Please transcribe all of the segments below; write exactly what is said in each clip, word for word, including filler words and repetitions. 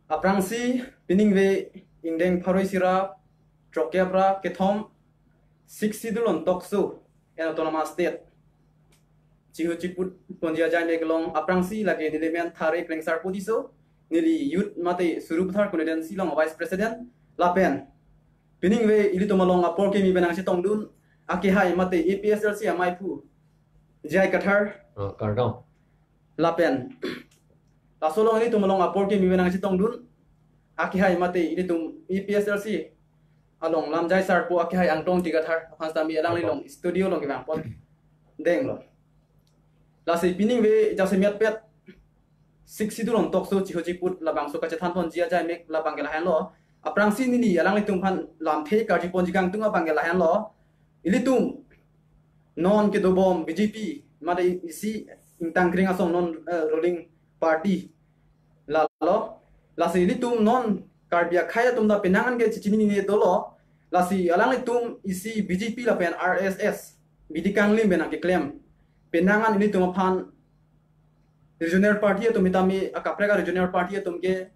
Aphrangsi piningve ingdeng pharo isi ra throkep ra kethom Sixth Schedule along tokso an Autonomous State chihu chiput ponji ajai mek along aphrangsi lake neli men Thare Klengsar Putiso, neli Youth mate Sarupathar Constituency along Vice President, lapen piningve ilitum along apor kimi pen nangchetongdun akehai mate A P H L C amaiphu J I Kathar. Oh, kardom. Lapen laso along ilitum along apor kimi pen nangchetongdun akehai mate ilitum A P H L C along lamjai sarpo akehai Angtong Tigathar aphan sitame alangli along studio along kevang pon denglo. Lasi piningve jasemet pet Sixth Schedule along tokso chihu chiput labangso kachethan ponji ajai mek labang ke lahenlo. Aphrangsi neli alanglitum aphan lamthe karju ponji kangtung abang ke lahenlo. Ilitum non kedobom B J P mate isi ingtang kring asong non, eh, ruling party lalo. Lasi ilitum non Karbi akhei atum ta penang an ke chichinine dolo. Lasi alanglitum isi B J P lapen R S S bidi kanglim pen nangkeklem. Penang an ilitum aphan regional party atum sitame akaprek a regional party atum ke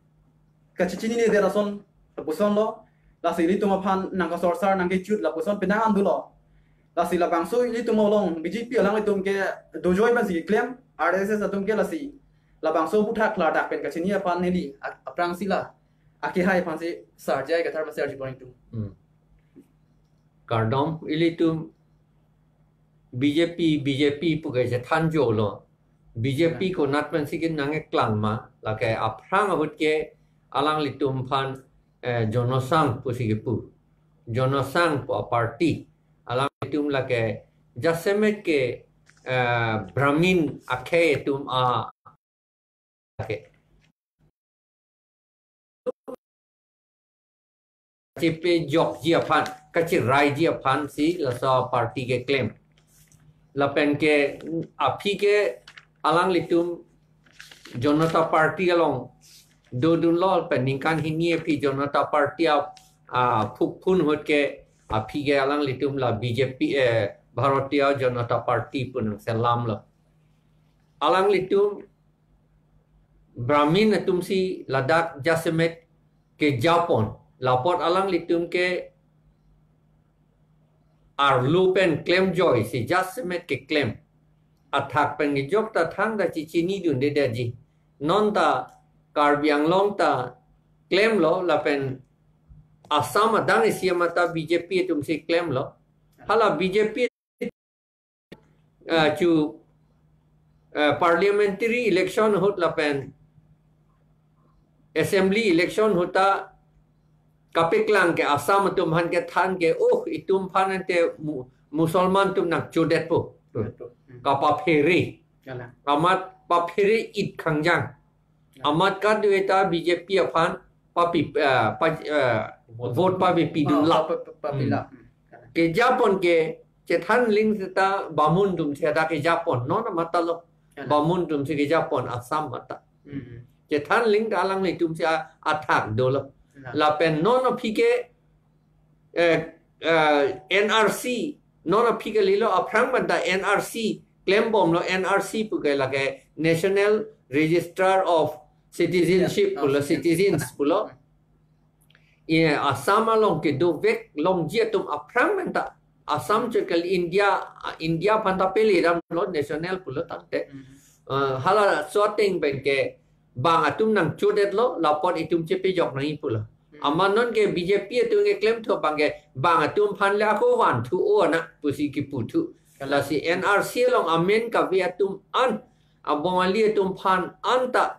kachichinine det ason lapusonlo. Lasi ilitum aphan nangkasorsar nangkechut lapuson penang an dolo. Lasi labangso ilitum along B J P alanglitum ke dojoi pensi keklem, R S S atum ke lasi labangso aphuthak klardak pen kachini aphan neli ap-, aphrangsi la akehai aphansi sar J I Kathar aphansi arju pon ingtung. Hmm. Kardom, ilitum B J P, B J P pu ke chethan jolo. B J P konat pensi ke nangkeklang ma, lake aphrang ahut ke alanglitum aphan, eh, Jonosang pusi kepu. Jonosang pu aparty. Alanglitum lake jasemet ke, eh, Brahmin akhei atum a ke chepejokji aphan, kachiraiji aphansi laso party keklem. Lapen ke aphi ke alanglitum Janata Party along dodunlo pen ningkan hini aphi Janata Party a, a, phukphun ahut ke aphi ke alanglitum la B J P, eh, Bharatiya Janata Party pu nangselamlo. Alanglitum Brahmin atumsi ladak jasemet kejapon. Lapot alanglitum ke arlo pen klemjoisi jasemet keklem. Athak pen kejok ta thangta chichinidundedetji. Non ta Karbi Anglong ta klemlo lapen Assam adang isi amat ta B J P atumsi klemlo. Hala B J P, eh, chu, eh, parliamentary election ahut lapen assembly election ahut ta kapeklang ke Assam atum aphan kethan ke, oh, itum aphan ante mu-, Musalman atum nangchodetpo. Betul. Hmm. Kapaphere. Kalang. Amat paphere-it khangjang. Ya. Amat kadokave ta B J P aphan papi, eh, pa, eh, vote. Vote papipidun Oh, lap. pa, pa, pa, Hmm. pila. Hmm. Kejapon ke chethan ling seta Bamun atumsi ada kejapon. Non amat ta lo. Ya. Bamun atumsi kejapon Assam amat ta. Hmm. Chethan ling ta alanglitumsi a-, athak dolo. Ya. Lapen non aphi ke, eh, eh, N R C, non aphi kalilo aphrang pen ta N R C klembomlo, N R C pu ke lake National Register of Citizenship Yes, pulo, of citizens. citizens pulo. Ye, Assam along kedovek longji atum aphrang pen ta Assam chot kali India, India aphan ta pele damlo national pulo tangte. Mhm. Eh, halaso ateng pen ke bang atum nangchodetlo, lapot itum chepejok nangji pulo. Mhm. Amat non ke B J P atum ke klemthu abang ke bang atum aphan le ako vanthu o na pusi kiputhu. Kalang. Lasi N R C along amen kave atum an, a Bongali atum aphan anta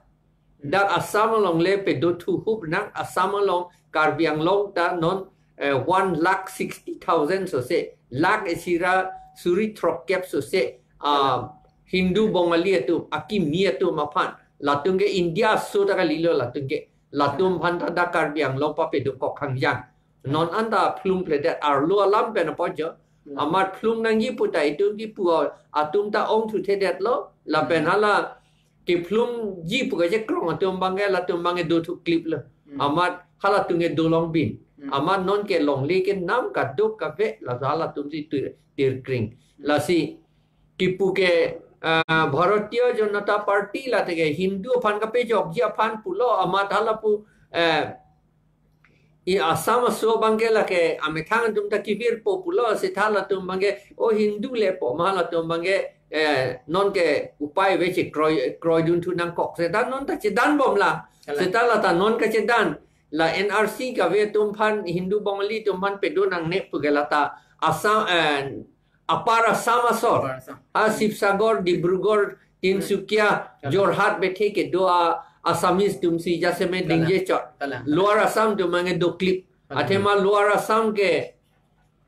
dak Assam along le pedothu hup nang, Assam along Karbi Anglong ta non, eh, one lakh sixty thousand sose, lakh isi ra suri throkkep sose, ah, Hindu Bongali atum, akimi atum aphan, latum ke India aso ta kalilo latum ke, latum aphan ta dak Karbi Anglong papedo kok khangjang. Non anta phlum pledet arlo alam pen apojo. Hmm. Amat phlum nangji pu ta itum kipu atum ta ongthuthe detlo. Lapen Hmm. hala kephlumji pu kachekrong atum abang ke latum abang ke dothu kliplo. Hmm. Amat halatum ke dolongbin. Hmm. Amat non ke longle kenam kadokave la halatumsi tir, tirkring. Hmm. Lasi kipu ke, ah, Bharatiya Janata Party late ke Hindu aphan kapejokji aphan pulo amat hala pu eh, i Assam aso abangke lake amethang atum ta kevirpo pulo, seta latum abangke, o Hindu lepo ma latum abangke, eh, nonke upai ave, chekroi, kroidun thu nangkok. Seta non ta chedanbomlang. Kalang. Seta lata non kachedan. La N R C kave atum aphan, Hindu Bongali atum aphan pedo nangne pu ke lata Assam, eh, Upper Assam asor. Upper Assam. Ha, Sibsagar, Dibrugarh, Tinsukia, Kalang. Jorhat bethe kedo a Assamese atum si jasemet Kalang. Dingje chot. Kalang. Lower Assam atum abangke doklip. Kalang. Athema Lower Assam ke,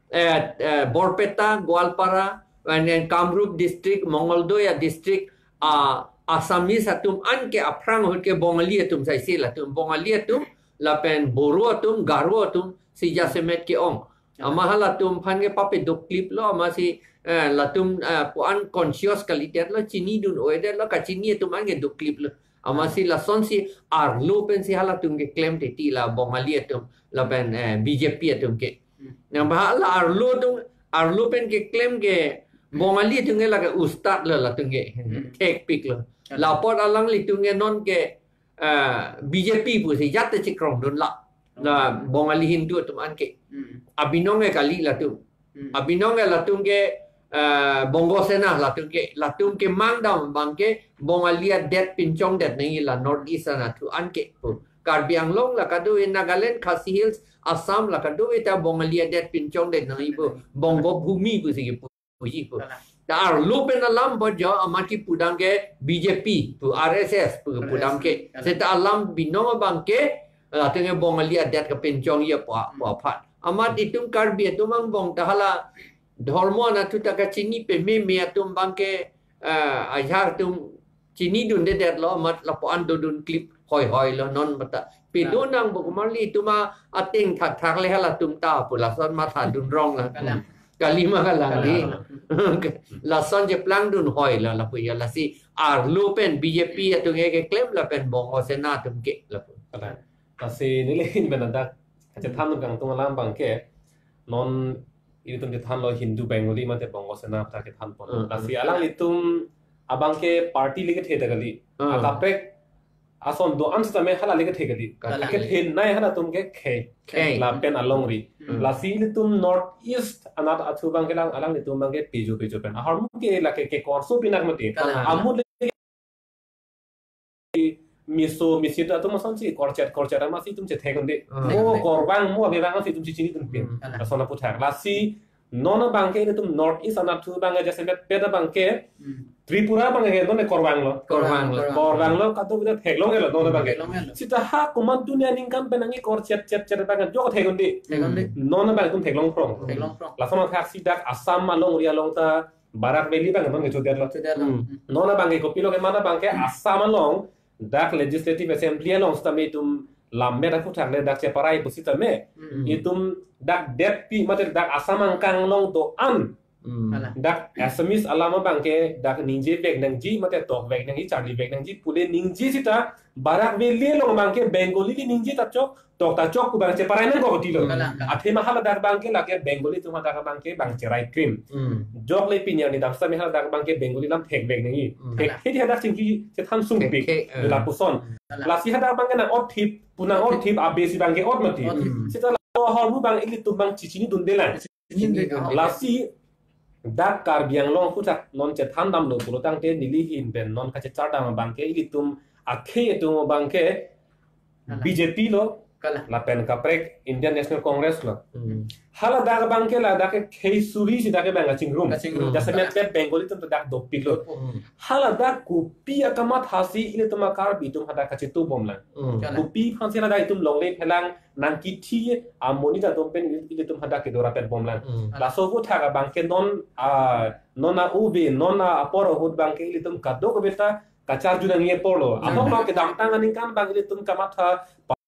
eh, eh, Borpeta, Goalpara, and then Kamrup district, Mongoldoya district, a Assamese atum anke aphrang ahut ke Bongali atum saisi latum. Bongali atum, lapen Boro atum, Garo atum, si jasemet ke-ong. Ama halatum aphan ke pape dokliplo, amatsi, eh, latum, eh, pu-an conscious kalidet lo, chinidun oedet lo, kachini atum anke dokliplo. Amatsi lasonsi arlo pensi halatum keklem titi la Bongali atum, lapen, eh, B J P atum ke. Hmm. Nang ba hala arlo atum, arlo pen keklem ke Bongali atum ke lake ustad lo latum ke. Hmm. Thekpiklo. Hmm. Lapot alanglitum ke nonke, eh, B J P pusi jat te chekrongdun la. La Bongali Hindu atum anke. Hmm. Abinong ke kali latum. Hmm. Abinong ke latum ke, eh, Bongo Sena latum ke. Latum kemang dam abangke Bongali adet pinchongdet nangji la North East anatthu anke pu. Karbi Anglong la kadokave, Nagaland, Khasi Hills, Assam la kadokave ta Bongali adet pinchongdet nangji pu. Bongo Bhumi pusi kepu. Puji pu. Kalang. Ta arlo pen alam bojo amat kepu dam ke B J P pu, R S S pu kepu dam ke. R S S, kalang. Seta alam binong abangke, eh, latum ke Bongali adet kepinchongji apo, apo aphan. Amat itum Karbi atum angbong ta hala dhormo anatthu ta kachini pememe atum abangke, eh, ajahak atum chinidundedetlo, amat lapu-an dodun klip hoihoi lo non mata. Pedo nang bo kumar li itum a ating thakthak le halatum ta pu lason mathadun rong la. Kalang. Kali ma kalang li. Kalang. Lason cheplangdun hoi lo lapu ya, lasi arlo pen B J P atum ke keklem lapen Bongo Sena atum ke lapu. Kalang. Lasi neli hin pen dak kachethan kangtung alam abangke non ilitum chethanlo Hindu Bengali mate Bongo Sena ta kethanpon. Hmm, hmm. Lasi alanglitum abangke party le kethe ta kali. Hmm. Akaprek ason do-an sitame hala le kethe kali. Kalang. Kethenei halatum ke khei. Khei. Lapen alongri. Hmm. Lasi ilitum North East anatthu abangke lang alanglitum abangke pejo pejo pen. Ahormu ke lake ke korso pinak mati. Kalang. Amu le miso, misi ta atum asonsi korchet, korchet amatsi itum chethek undi. Hmm. Mo korvang, mo avevang si itum chechinidun pin. Hmm. Lason aputhak. Lasi non abangke ilitum North East anatthu abangke jasemet pet abangke, hmm, Tripura abangke non korvanglo. Korvanglo. Korvanglo, kadokave theklong-etlo non abangke. Theklong-etlo. Seta ha komat dunia aningkan pen nangji korchet chet chet abangke jok thek undi. Thek undi. Non abangke itum theklong phrong. Theklong phrong. Lason athak si dak Assam alongri along ta Barak Valley abang non kechodetlo. Chodetlo. Hmm. Non abangke kopilo ke, mana abangke Assam along dak Legislative Assembly along sitame itum lammet aputhak le dak cheparai pusitame. Hmm. Itum dak detpi mate dak Assam angkang along do-an. Hmm. Kalang. Dak Assamese alam abangke dak ningjevek nangji mate tokvek nangji, charlivek nangji pule ningje seta Barak Valley along abangke Bengali le ningje ta chok, tok ta chok pu abang cheparai nangkok tilo. Kalang, kalang. Athema haladak abangke lake Bengali atum hadak abangke bang cherai krim. Hmm. Jok le pini arni dam sitame haladak abangke Bengali alam thekvek nangji. Hmm. Thek, kalang, thek hadak chingki chethan sungpik. Thek, thek, eh. Lapuson. Kalang. Lasi hadak abangke nang-otthip, pu nang-otthip, abesi abangke ot mati. Otthip. Hmm. Seta la ahormu abang ilitum abang chechinidunde lang. Chechinidunde. Chechinidunde. Lasi dak Karbi Anglong aputhak non chethan damlo pulotangte neli hin pen non kachechar dam abangke ilitum akhei atum abangke Kalang. B J P lo, kalang, lapen kaprek Indian National Congress lo. Hmm. Haladak abangke ladak ke khei suri si dak ke abang kachingrum. Kachingrum. Jasemet pet Bengali atum ta dak dopiklo. Dopo. Hmm. Haladak kopi akamatha si ilitum a-Karbi atum hadak kachetubomlang. Hmm. Kalang. Kopi aphansi ladak itum longle phelang nangkithi amonit atum pen ilitum hadak kedo rapetbomlang. Hmm. Laso aputhak abangke non, ah, non a-uve, non a-apor ahut abangke ilitum kadokave ta kacharju nangji apor lo. Hmm. Ahok lo kedamtang aningkan abang ilitum kamatha pa-,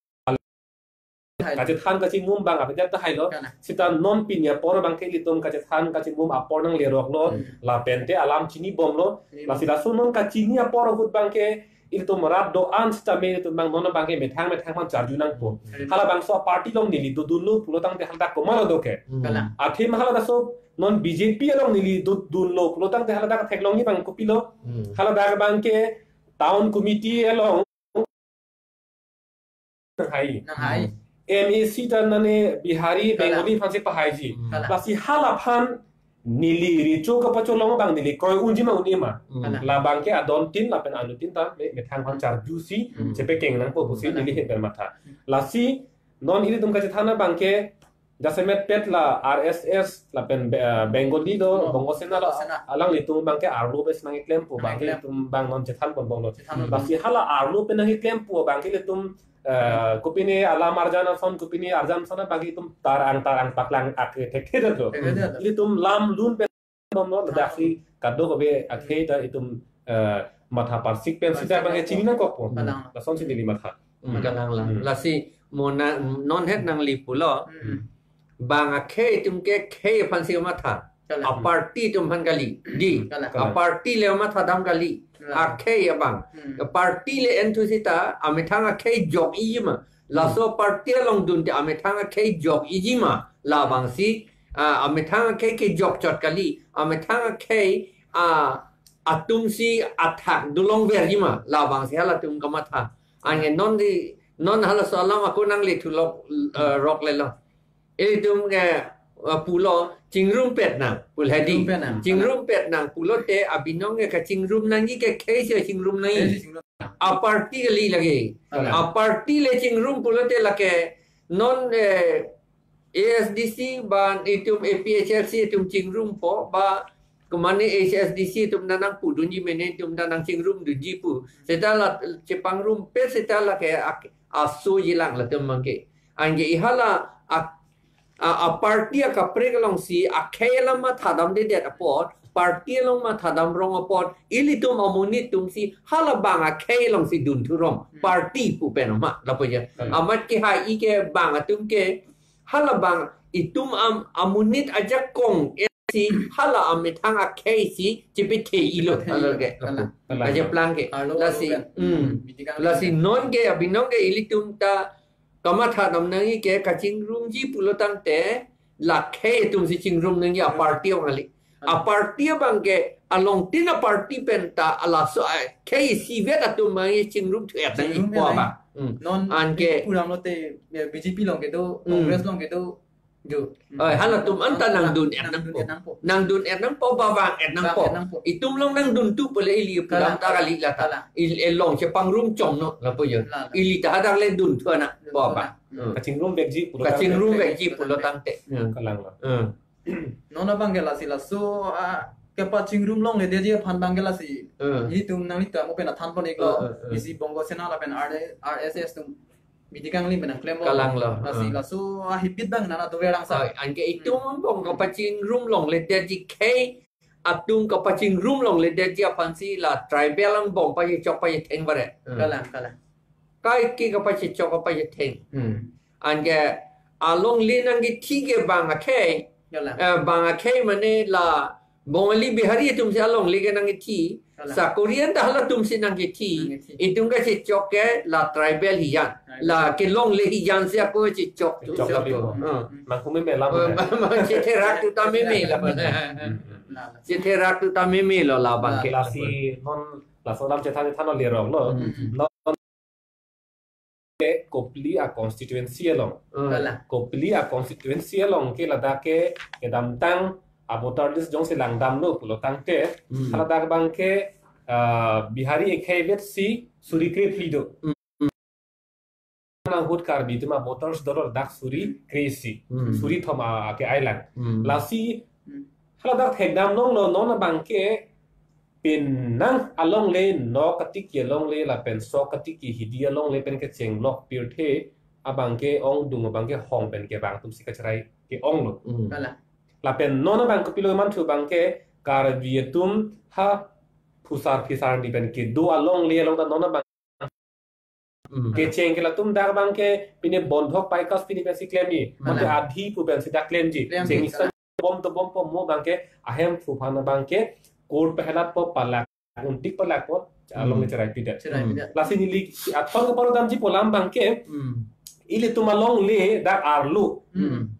kachethan kachimum abang avedet tahai lo. Kalang. Seta non pini apor abangke ilitum kachethan kachimum apor nanglerok lo. Hmm. Lapente alam chinibomlo. Chinibom. Lasi laso non kachini apor ahut abangke ilitum rat do-an sitame ilitum abang non abangke methang methang abang charju nangpo. Hmm. Halabangso party along neli dodunlo pulotangte haladak komatlo do ke. Hmm. Kalang. Athema haladak so non B J P along neli dodunlo pulotangte haladak theklongji abang kopilo. Hmm. Haladak abangke town committee along nanghai. Nanghai. Hmm. M A C ta nane Bihari, Kalang. Bengali aphansi pahaiji. Hmm. Kalang. Lasi halaphan neli recho kapacholong abang neli kroi unji ma un-e ma. Hmm. Kalang. Labang ke adontin lapen anutin ta me-, methang aphan charjusi, Hmm. chepekeng nangpo pusi Kalang. neli hin pen matha. Hmm. Lasi non ilitum kachethan abang ke jasemet pet la R S S lapen Be-, eh, Bengali do, Oh, Bongo Sena la, Bongo Sena. alanglitum abang ke arlo pen nangklempo abang ke Nangklem. ilitum abang non chethan ponbomlo. Chethan ponbom. Lasi hala arlo pen nangklempo abang ke ilitum, eh, kopine alam arjan ason, kopine arjan ason abang ke ilitum tarang tarang paklang ak thekthe detlo. Thekthe detlo. Ilitum lam lun pen bomlo, Chethan ladak si kadokave akhei ta ilitum, eh, matha parsik pen sita Parsik abang ke pen. chini nangkokpo. Kalang. Lasonsi neli matha. Hmm, kalang lang. Hmm. Lasi mo na non het nangli pulo. Hmm. Bang akhei atum ke khei aphansi matha. Kalang. Aparty atum aphan kali. Dei. Kalang. Aparty le matha dam kali. Kalang. Akhei abang. Hmm. Aparty le enthu sita amethang akhei jokji ma. Laso Hmm. party along dunte amethang akhei jokji ma. Labangsi, ah, amethang akhei kejok chot kali. Amethang akhei, ah, atumsi athak dolongverji ma. Labangsi halatum kamatha. Anke non di, non halaso alam ako nangli thulok, eh, rok lelo. Ilitum ke, eh, pulo chingrumpet nang, pul hedi. Chingrumpet nang. Chingrumpet nang pulote abinong ke kachingrum nangji ke kheisi chingrum nangji. Kheisi chingrum. Aparty kali lake. Kalang. Aparty le chingrum pulote lake non, eh, A S D C ba itum A P H L C itum chingrumpo ba kemane H S D C itum nanang pudunji mene itum nanang chingrumdunji pu. Seta la chepangrumpet seta lake ak-, aso jilang latum abang ke. Anke ihala ak-, a, aparty akaprek alongsi akhei alam matha damdedet apot, party along matha dam rong apot, ilitum amonit atumsi halabang akhei alongsi dun thurom, Hmm. party pu pen ma, lapu ja. Hmm. Amat kehai ke bang atum ke, halabang itum am-, amonit ajakong si hala amethang akheisi chepethei-ilo, Chepethei-ilo. hala ke. Kalang. Kalang. Ajaplang ke. Arlo, Lasi, arlo kan. Hmm. Meeting kan. Lasi non ke, abinong ke ilitum ta kamatha dam nangji ke kachingrumji pulo tangte, la khei atumsi chingrum nangji aparty ong kali. Aparty abang ke alongtin aparty pen ta alaso akhei isivet atum abang chingrum thu-et nangji Chingrum po nangji. abang. Hmm. Non Anke puram lote, ya, B J P along kedo, Hmm. Congress along kedo, jo. Oi, halatum anta nang dun-et nang nangpo. dun-et nangpo. Nang dun-et nangpo, ba vang-et nangpo. Vang-et nangpo. Itum along nang dun tu pule ili pulam Kalang. ta kali lata. Kalang. Il-, ilong chepangrum chomno, lapu jo. Kalang. Ili ta hadak le dun thu anak, Dun po thu abang. anak. Hmm. Kachingrumvekji pulo tangte. Kachingrumvekji pulo tangte. Hmm. Kalang lo. Hmm. Non abang ke lasi laso, ah, kepachingrum longledetji aphan abang ke lasi. Hmm. Itum nanglitum mo pen athan pon iklo. Hmm, hmm, hmm. Isi Bongo Sena lapen R S S atum meeting kangli pen nangklempo. Kalang lo. Lasi Hmm. laso, ah, hibit abang nana dover angsa. Oi, anke itum Hmm. bong kepachingrum longledetji khei atum kepachingrum longledetji aphansi la tribal angbong pachechok pachetheng bare. Hmm. Kalang, kalang. Kaike kepachechok kepachetheng. Hmm. Anke alongle nangkethi ke bang akhei. Kalang. Eh, bang akhei mane la Bongali Bihari atumsi alongle ke nangkethi. Kalang. Sakori anta halatumsi nangkethi. Nangkethi. Itum kachechok ke la tribal hijan. Tribal. La kelongle hijansi ako chechok. Chechok Chechok. api ko. Hmm. Hmm. Manghume mela Eh, mana. ma-, ma-, chetherak tu ta meme la mana. Hmm. Kalang. Chetherak tu ta meme lo labang ke. Lasi non laso alam chethan chethan lo lerong lo. Hmm. Non ke Kopili a constituency along. Hmm. Kalang. Kopili a constituency along ke ladak ke kedamtang a voter list jongsi langdamlo pulo tangte. Hmm. Haladak abang ke, ah, Bihari ekhei vetsi suri krephli do. Hmm. Nang ahut Karbi atum a voters dolo ladak suri kre-isi. Hmm. Suri thom a ke-ai lang. Hmm. Lasi Hmm. haladak thekdam longlo non abang ke penang alongle, nok katiki alongle lapen sok katiki hidi alongle pen kechenglok pirthe abang ke ongdung abang ke hong pen kevang atumsi kacherai ke-onglo. Hmm. Kalang. Lapen non abang kopilo manthu abang ke Karbi atum ha phusar phisar ni pen kedo alongle along ta non abang Hmm. kecheng ke latum dak abang ke pine bondhok paikas pine pensi klemji. Mate Kalang. adhi pu pensi dak klemji. Klemji, Jengison kalang. bom to bompo mo abang ke ahemphu aphan abang ke court pehelat po palak untik palak po along Hmm. ke cherai pidet. Cherai Hmm. pidet. Lasi neli athon keparo damji pu alam abang ke Hmm. ilitum alongle dak arlo. Hmm.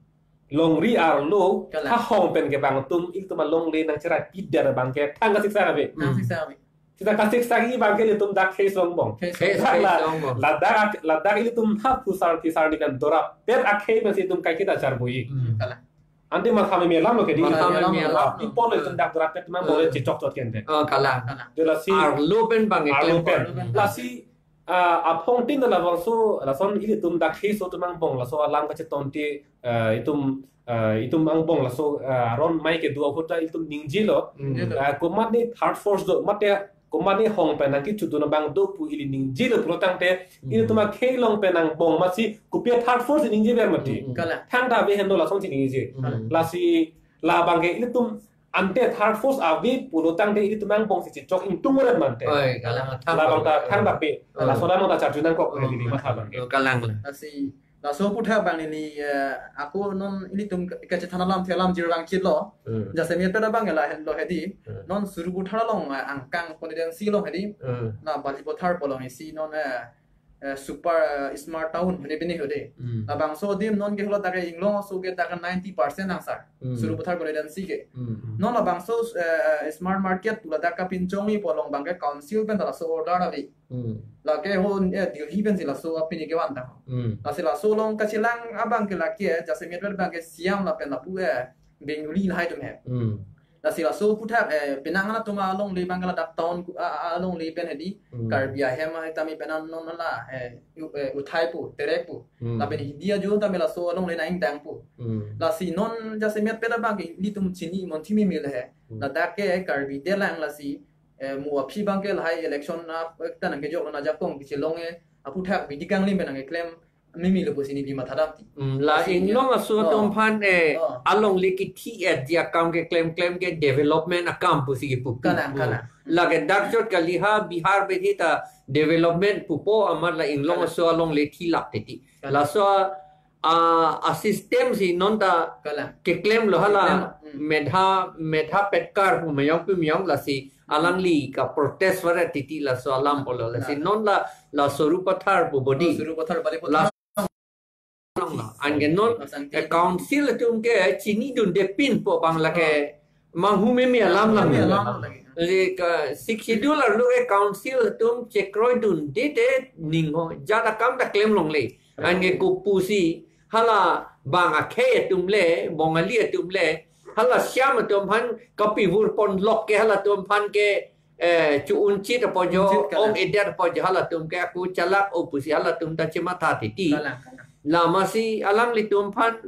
Longri arlo. Kalang. Ha hong pen kevang atum ilitum alongle nangcherai pidet abang ke thang kasiksak ave. Thang Hmm. siksak ave. Sita kasik sagi abangke ilitum dak khei song bong. Khei song. Khei, khei song bong. Ladak ak-, ladak ilitum hap pusar pisar ni kan dora pet akhei pensi ilitum kaiketa char bui. Hmm. Kalang. Ante matha meme alam lo ke di. Matha meme alam. People ilitum dak dora pet mang bong, hmm, chechok chot kente. Oh, kalang. Kalang. Jela si arlo pen abang arlo pen. Arlo pen. Lasi, ah, aphong tin labangso, lason ilitum dak khei so atum angbong laso alam kachetonte, ah, itum, ah, itum angbong laso, ah, aron mai kedo ahut ta itum ningjelo. Hmm. Ah, komatne third force do, mate komatne hong pen nangkechudun abang do pu ili ningjelo pulo tangte, hmm, ilitum akhei along pen angbong masi kopi third force ningje ber mati. Hmm. Kalang. Thangta ave hendo lasonsi ningje. Hmm. Lasi labangke ilitum ante third force ave pulo tangte ilitum angbong si chechok ingtung ret mante. Oi, kalang, thang labang ta bang. Thangta ave. Oh. Laso lamang ta charju nangkok, oh, ini matha abangke. Oh, kalang, kalang. Lasi laso aputhak abang neli, eh, ako non ilitum ke-, kachethan alamthe alam jirvang chit lo. Hmm. Jasemet pet abang lahenlo hedi. Hmm. Non Sarupathar along, eh, angkang constituency along hedi. Hmm. La Balipathar pu along isi non, eh, eh, super, eh, smart town hedi bini hedi. Hmm. Labangso adim non ke holo dak inglong aso ke dak ninety percent angsar. Hmm. Sarupathar constituency ke. Hmm. Non labangso, eh, smart market pu ladak kapinchongji pu along abangke council pen ta laso order ave. Hmm. Lake ho, eh, Delhi pensi laso apini kevan ta. Hmm. Lasi laso along kachelang abangke lake, eh, jasemet pet abangke C M lapen lapu, eh, Bengali lahai atum he. Hmm. Lasi laso aputhak, eh, penang an atum alongle abangke ladak town ku-, a, a, alongle pen hedi, hmm, Karbi ahem, eh, tame penang non la, eh, u-, eh, uthai pu, terek pu. Hmm. Lapen hidi ajo tame laso alongle nangdang pu. Hmm. Lasi non jasemet pet abangke ilitum chini monthi meme le he. Hmm. Ladak ke Karbi delang lasi, eh, mo aphi abangke lahai election na, eh, ta nangkejok lo na jakong kechelong, eh, aputhak bidi kanglim pen nangkeklem meme lo pusi neli matha dam ti. Hmm, la lasi inglong aso, oh, atum aphan, eh, oh, alongle kithi-etji akam keklem klem ke development akam pusi kipu. Kalang, hmm, kalang. Lake dak chot kali ha Bihar bedi ta development pupo amat la inglong, kalang, aso alongle thilak titi. Kalang. Laso a, a system si non ta, kalang, keklem lo hala, keklem lo. Hmm. Medha, Medha Petkar pu meyong pu meyong lasi alangli kaprotest varet titi laso alam pulo lasi. Kalang. Non la, la Sarupathar pu bodi. Oh, Sarupathar bali pu la. Anke non, oh, sang ti, eh, council atum ke chinidundepin pu abang lake, oh, manghu meme alam, manghu meme alam lake. Lake, eh, Sixth Schedule arlo ke council atum chekroidunde te ning ho, jat akam ta klem longle. Anke kopusi, hala bang akhei atum le, Bongali atum le, hala Shyam atum aphan kapivur ponlok ke halatum aphan ke, eh, chu-un chit apo jo, un chit, kalang, ong-edet apo jo halatum ke ako chalak-o pusi halatum ta chematha titi. Kalang, kalang. Lamasi alanglitum aphan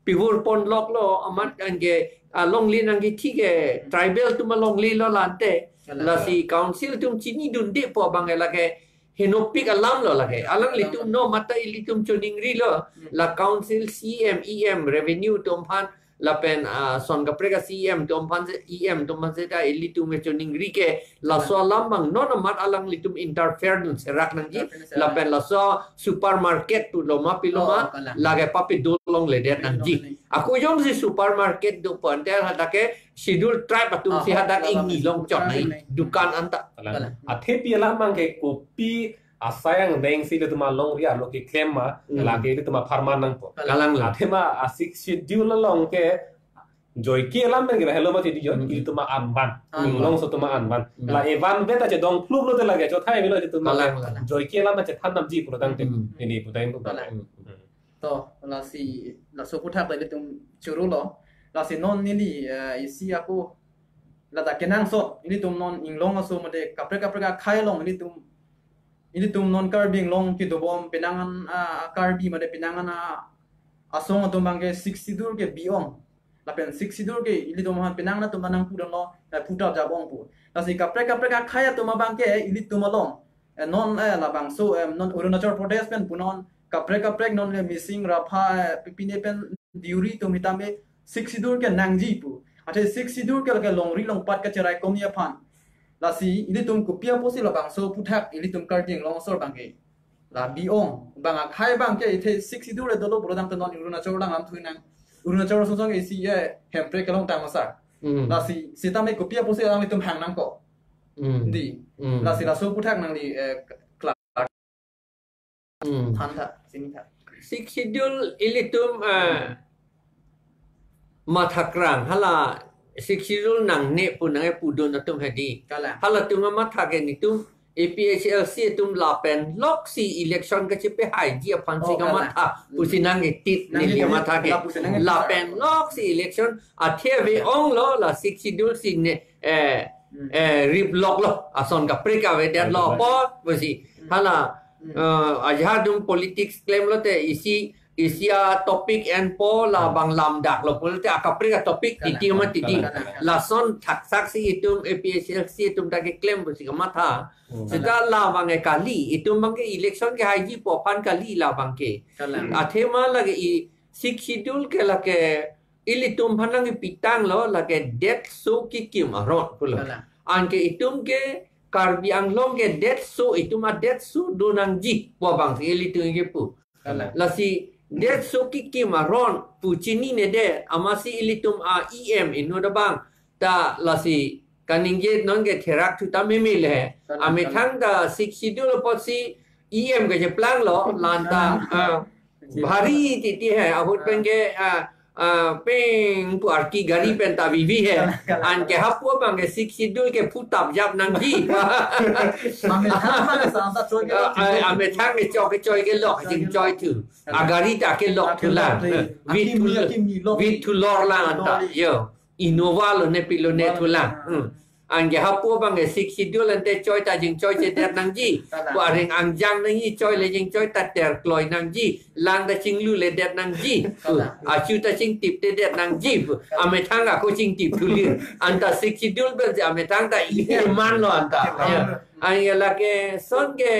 pivur ponlok lo, amat anke alongle nangkethi ke tribal atum alongle lo lante. Kalang. Lasi council atum chinidunde pu abang lake henopik alam lo lake. Alanglitum, kalang, no mata ilitum choningri lo. Hmm. La council C M, E M, revenue atum aphan, lapen, ah, son kaprek a C M atum aphan se, E M atum aphan seta ilitum ke choningri ke laso, kalang, alam abang non amat alanglitum interfere dun serak nangji. Interfere serak. Lapen laso supermarket pulo ma pilo ma, oh, kalang, lake papi do longledet nangji. Longle. Ako jongsi supermarket do pu ante hadak ke schedule tribe atum si, ah, hadak, kalang, ingni long chot nai, ingni, dukan anta. Kalang. Kalang. Athepi alam abangke kopi asai angdeng si ilitum alongri arlo keklem ma, hmm, lake ilitum apharman nangpo. Kalang. Kalang lo. Athema a Sixth Schedule along ke joike alam abangke lahelo mati di jon, hmm, ilitum anvan. Anvan. Inglong aso atum anvan. Hmm. La evan vet ta chedong phluk lote lake chothai avelo ilitum. Kalang, kalang. Joike alam ta chethan damji pulo tangte. Hmm. Ini putayin pu. Kalang. Hmm. To, lasi, laso aputhak ta ilitum choro lo. Lasi non neli, eh, isi ako, ladak kenangsot, ilitum non inglong aso mate kaprek kaprek akhei along ilitum, ilitum non Karbi Anglong kedobom penang an, ah, Karbi mate penang an, ah, asong atum abangke Sixth Schedule ke bi-ong. Lapen Sixth Schedule ke ilitum aphan penang an atum nangpudunlo, eh, phuta jabong pu. Lasi kaprek kaprek akhei atum abangke ilitum along, eh, non, eh, labangso, eh, non Arunachal Pradesh pen punon, kaprek kaprek non le Mising, Rapha, eh, pine pen Deuri atum hitame Sixth Schedule ke nangji pu. Athe Sixth Schedule ke lake longri longpat kacherai komji aphan. Lasi ilitum kopi apotsi labangso aputhak ilitum Karbi Anglong aso abangke la bi-ong, bang akhei abangke ithe Sixth Schedule le dolo pulo tangte non Arunachal dang lam thui nang. Arunachal song song isi ye Hemprek kelongtang masar. Hmm. Lasi sitame kopi apotsi alanglitum hang nangkok. Hmm. Di. Hmm. Lasi laso aputhak nangli, eh, kla-, hmm, than tha, sini tha. Sixth Schedule ilitum, eh, mathakrang hala Sixth Schedule nangne pu nangkepudun atum hedi. Kalang. Halatum amatha ke netum A P H L C atum lapen loksi election kachepahaiji aphansi Oh, kalang. Kamatha. Hmm. Pusi nangketit Nang neli ketit, amatha ke. Lapusi nangketit. Lapen loksi election athe ave-onglo la Sixth Schedule si ne, eh, Hmm. eh, riploklo. Ason kaprek avedetlo Avedetlo. apot pusi. Hmm. Hala, Hmm. eh, ajahak atum politics klemlote isi isi atopic enpo la Hmm. bang lamdaklo pulote akaprek atopic Kalang. titi ma titi. Kalang, kalang. Lason thaksaksi itum A P H L C atum ta keklem pusi kamatha. Hmm. Seta labang ke kali, itum abang ke election kehaiji pu aphan kali labang ke. Kalang. Athema lake i Sixth Schedule ke lake ilitum aphan nangkepitanglo lake detso kekim aron pulo. Kalang. Anke itum ke Karbi Anglong ke detso, itum adetso donangji pu abangsi ilitum kepu. Kalang. Lasi detso kekim aron pu chininedet amatsi ilitum a E M inut abang ta lasi kaningje nonke therak thu ta meme le. Kalang, Amethang kalang. ta Sixth Schedule apotsi E M kecheplanglo, la anta, ah, bhari titi he, ahut pen ke, ah, ah, peng pu arki gari pen ta vivi he. Kalang, kalang. Anke hapu abang ke Sixth Schedule ke phutap jap nangji. Amethang abang ke sa anta choi ke Ah, lok ah, thu. Amethang ke choi ke choi ke lok, Choi ke jingchoi lok. thu. Kalang. Agari ta kelok Akelok thulang. thu. Vit Akimi, thu, akimi, lok. vit thu lor lang anta. Lor. Yo. Innova lone pilone Wah. thulang. Hmm. Anke hapu abang ke Sixth Schedule ante choi ta jingchoichedet nangji. Kalang. Pu areng angjang nangji choi le jingchoi ta terkloi nangji. Lang ta chingluledet nangji. Kalang. Achu ta chingtiptedet nangji. Kalang. Amethang ako chingtip thulir. Anta Sixth Schedule pensi amethang ta i-, Iya. imanlo anta. Iya. Ya. Anke lake son ke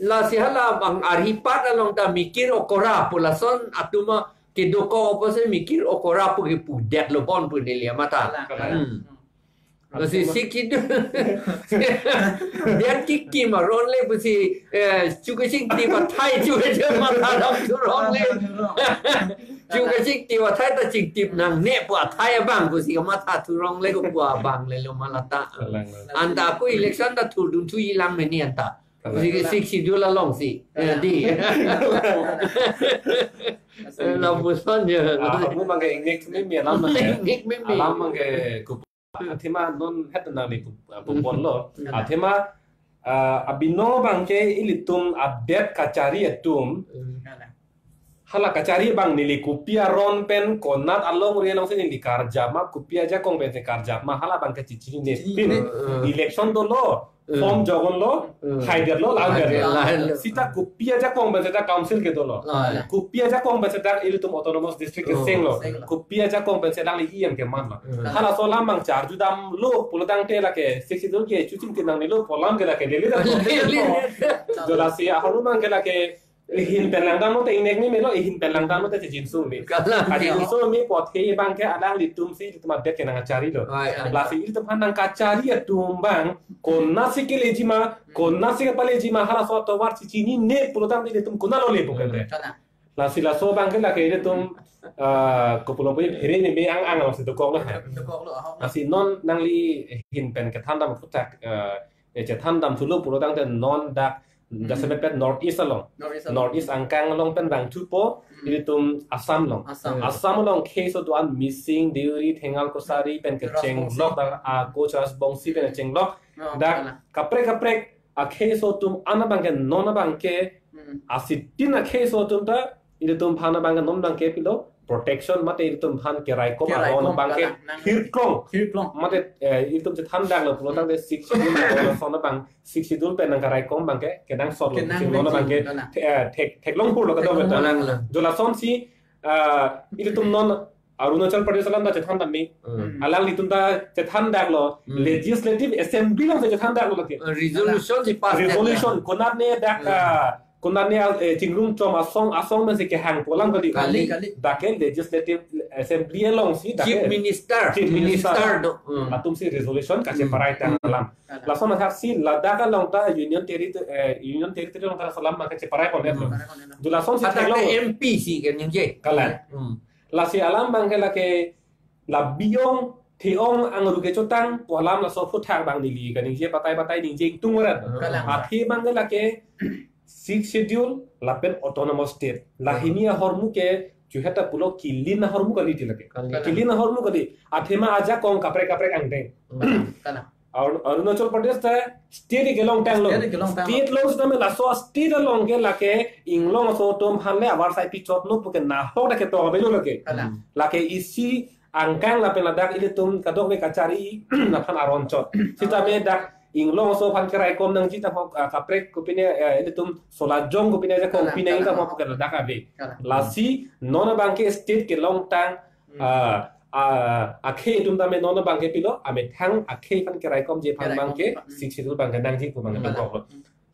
lasi hala bang aripat along ta mikir okora pu lason atum kedokok apotsi mikir okora pu kepudetlo bon pu neli amatha. Kalang. Kalang. Hmm. Lasi Sixth Schedule. Dia kekim aron le pusi, eh, chu kachingtip athai chu kachingtip matha dam thurong le. Chu kachingtip athai ta chingtip nangne pu athai abang pusi kamatha thurong le ko pu abang lelo ma lata. Kalang, kalang. Anta ako election ta thurdun thuji lang meni anta. Kalang. Pusi ke Sixth Schedule alongsi. Eh, Kalang. di. Eh, lapuson je. Ah, mo abang ke ingnek meme alam abang ke. Ingnek meme. Alam abang ke kup-, athema non het nangli kup-, ah, kupon lo. Hmm. Athema, ah, abinong abang ke ilitum update kachari atum. Hmm. Hala kachari abang neli kopi aron pen konat alongri alongsi neli karjap ma, kopi ajakong pensi karjap ma, hala abang ke chichinine. Chichinine. Pin. Hmm. Election dolo, Hmm. form jogonlo, Hmm. haidetlo, la Haidetlo, haidetlo. la haidetlo. Seta kopi ajakong pensi ta council kedolo. La, la. Kopi ajakong pensi ta ilitum autonomous district Hmm. kesenglo. Senglo. Kopi ajakong pensi alangli E M kemanlo. Hmm. Halaso alam abang charjudamlo pulotangte lake Sixth Schedule ke chuchingtip nangnelo pu alam ke lake lele ta. Lele. Jolasi ahormu abang ke lake ihin pen langdamlo te ingnek meme lo, ihin pen langdamlo te chijinso me. Kalang. Ajinso me pu athe abang ke alanglitum si ilitum update ke nangkacharilo. Ai, ai. Lasi ilitum aphan nangkachari atum abang, konatsi keleji ma, konatsi kepaleji ma, halaso atovar chichinine pulotangte ilitum konatlo le pu kente. Kalang. Lasi laso abang ke lake ilitum, ah, kopulo pu phere meme ang-ang alongsi dokoklo. Dokoklo, ahok. Lasi non nangli ihin pen kethandam aphuthak, eh, eh, chethandam thulo pulotangte non dak Hmm. jasemet pet North East along. North East along. North East angkang along pen vangthupo, Hmm. ilitum Assam along. Assam. Assam along case do-an missing, Deuri, Thengal Kosari pen Ras kechenglok, Bongsi. dak ako Ras Bongsi pen kechenglok. Oh, Dak kalang. kaprek kaprek a case atum an abang ke non abang ke Hmm. asitin a case atum ta ilitum aphan abang ke non abang ke pilo protection mate ilitum aphan keraikom Keraikom aron abang ke kalang. Nang hirklong. Hirklong. Mate, eh, ilitum chethandamlo pulotangte Sixth Schedule aron ason abang Sixth Schedule pen nangkeraikom abang ke kenangsotlo Kenang pusi non abang ke kalang. the-, eh, thek, theklong purlo kadokave ta. Theklong purlo. Jolasonsi, ah, ilitum non Arunachal Pradesh alam ta chethandam me. Hmm. Alanglitum ta chethandamlo. Hmm. Legislative Assembly alongsi chethandamlo lake. Resolution si pass Resolution, konatne dak, Hmm. ah, konatne, eh, chingrum chom asong, asong pensi kehang pu alam kali. Kali, kali. Dak ke Legislative Assembly alongsi dak Chief ke Minister. Chief Minister. Minister do. Hmm. Atumsi resolution kacheparai Hmm. tang alam. Kalang. Lason athaksi ladak along ta Union Territory, eh, Union Territory along ta laso alam abang kacheparai pon-etlo. Hmm. Jolasonsi Hadak theklong. M P si keningje. Kalang. Hmm. Lasi alam abang ke lake la bi-ong, the-ong angru kechotang pu alam laso aphuthak abang neli kaningje batai batai ningje ingtung varat. Kalang. Athe abang ke lake Sixth Schedule lapen Autonomous State. Lahini ahormu ke Chuheta pulo kilin ahormu kali ti lake. Kali. Kilin ahormu kali. Athema ajakong kaprek kaprek angdeng. Hmm. Kalang. Arun-, Arunachal Pradesh ta state kelongtanglo. State kelongtanglo. State along sitame laso state along ke lake inglong aso atum aphan le avarsai pichotlo puke nahok dak ketok avelo lake. Kalang. Lake isi angkang lapen ladak ilitum kadokave kachari aphan aron chot. Sitame dak inglong aso aphan keraikom nangji ta hok, ah, kaprek kopine, eh, ilitum solajong kopine ajakong, kalang, pine kalang, ta hok ke ladak ave. Kalang. Lasi non abangke state kelongtang, hmm, ah, ah, akhei atum tame non abangke pilo, amethang akhei aphan keraikomji aphan, keraikom abangke, hmm, Sixth Schedule abangke nangji pu abangke, hmm, poklo.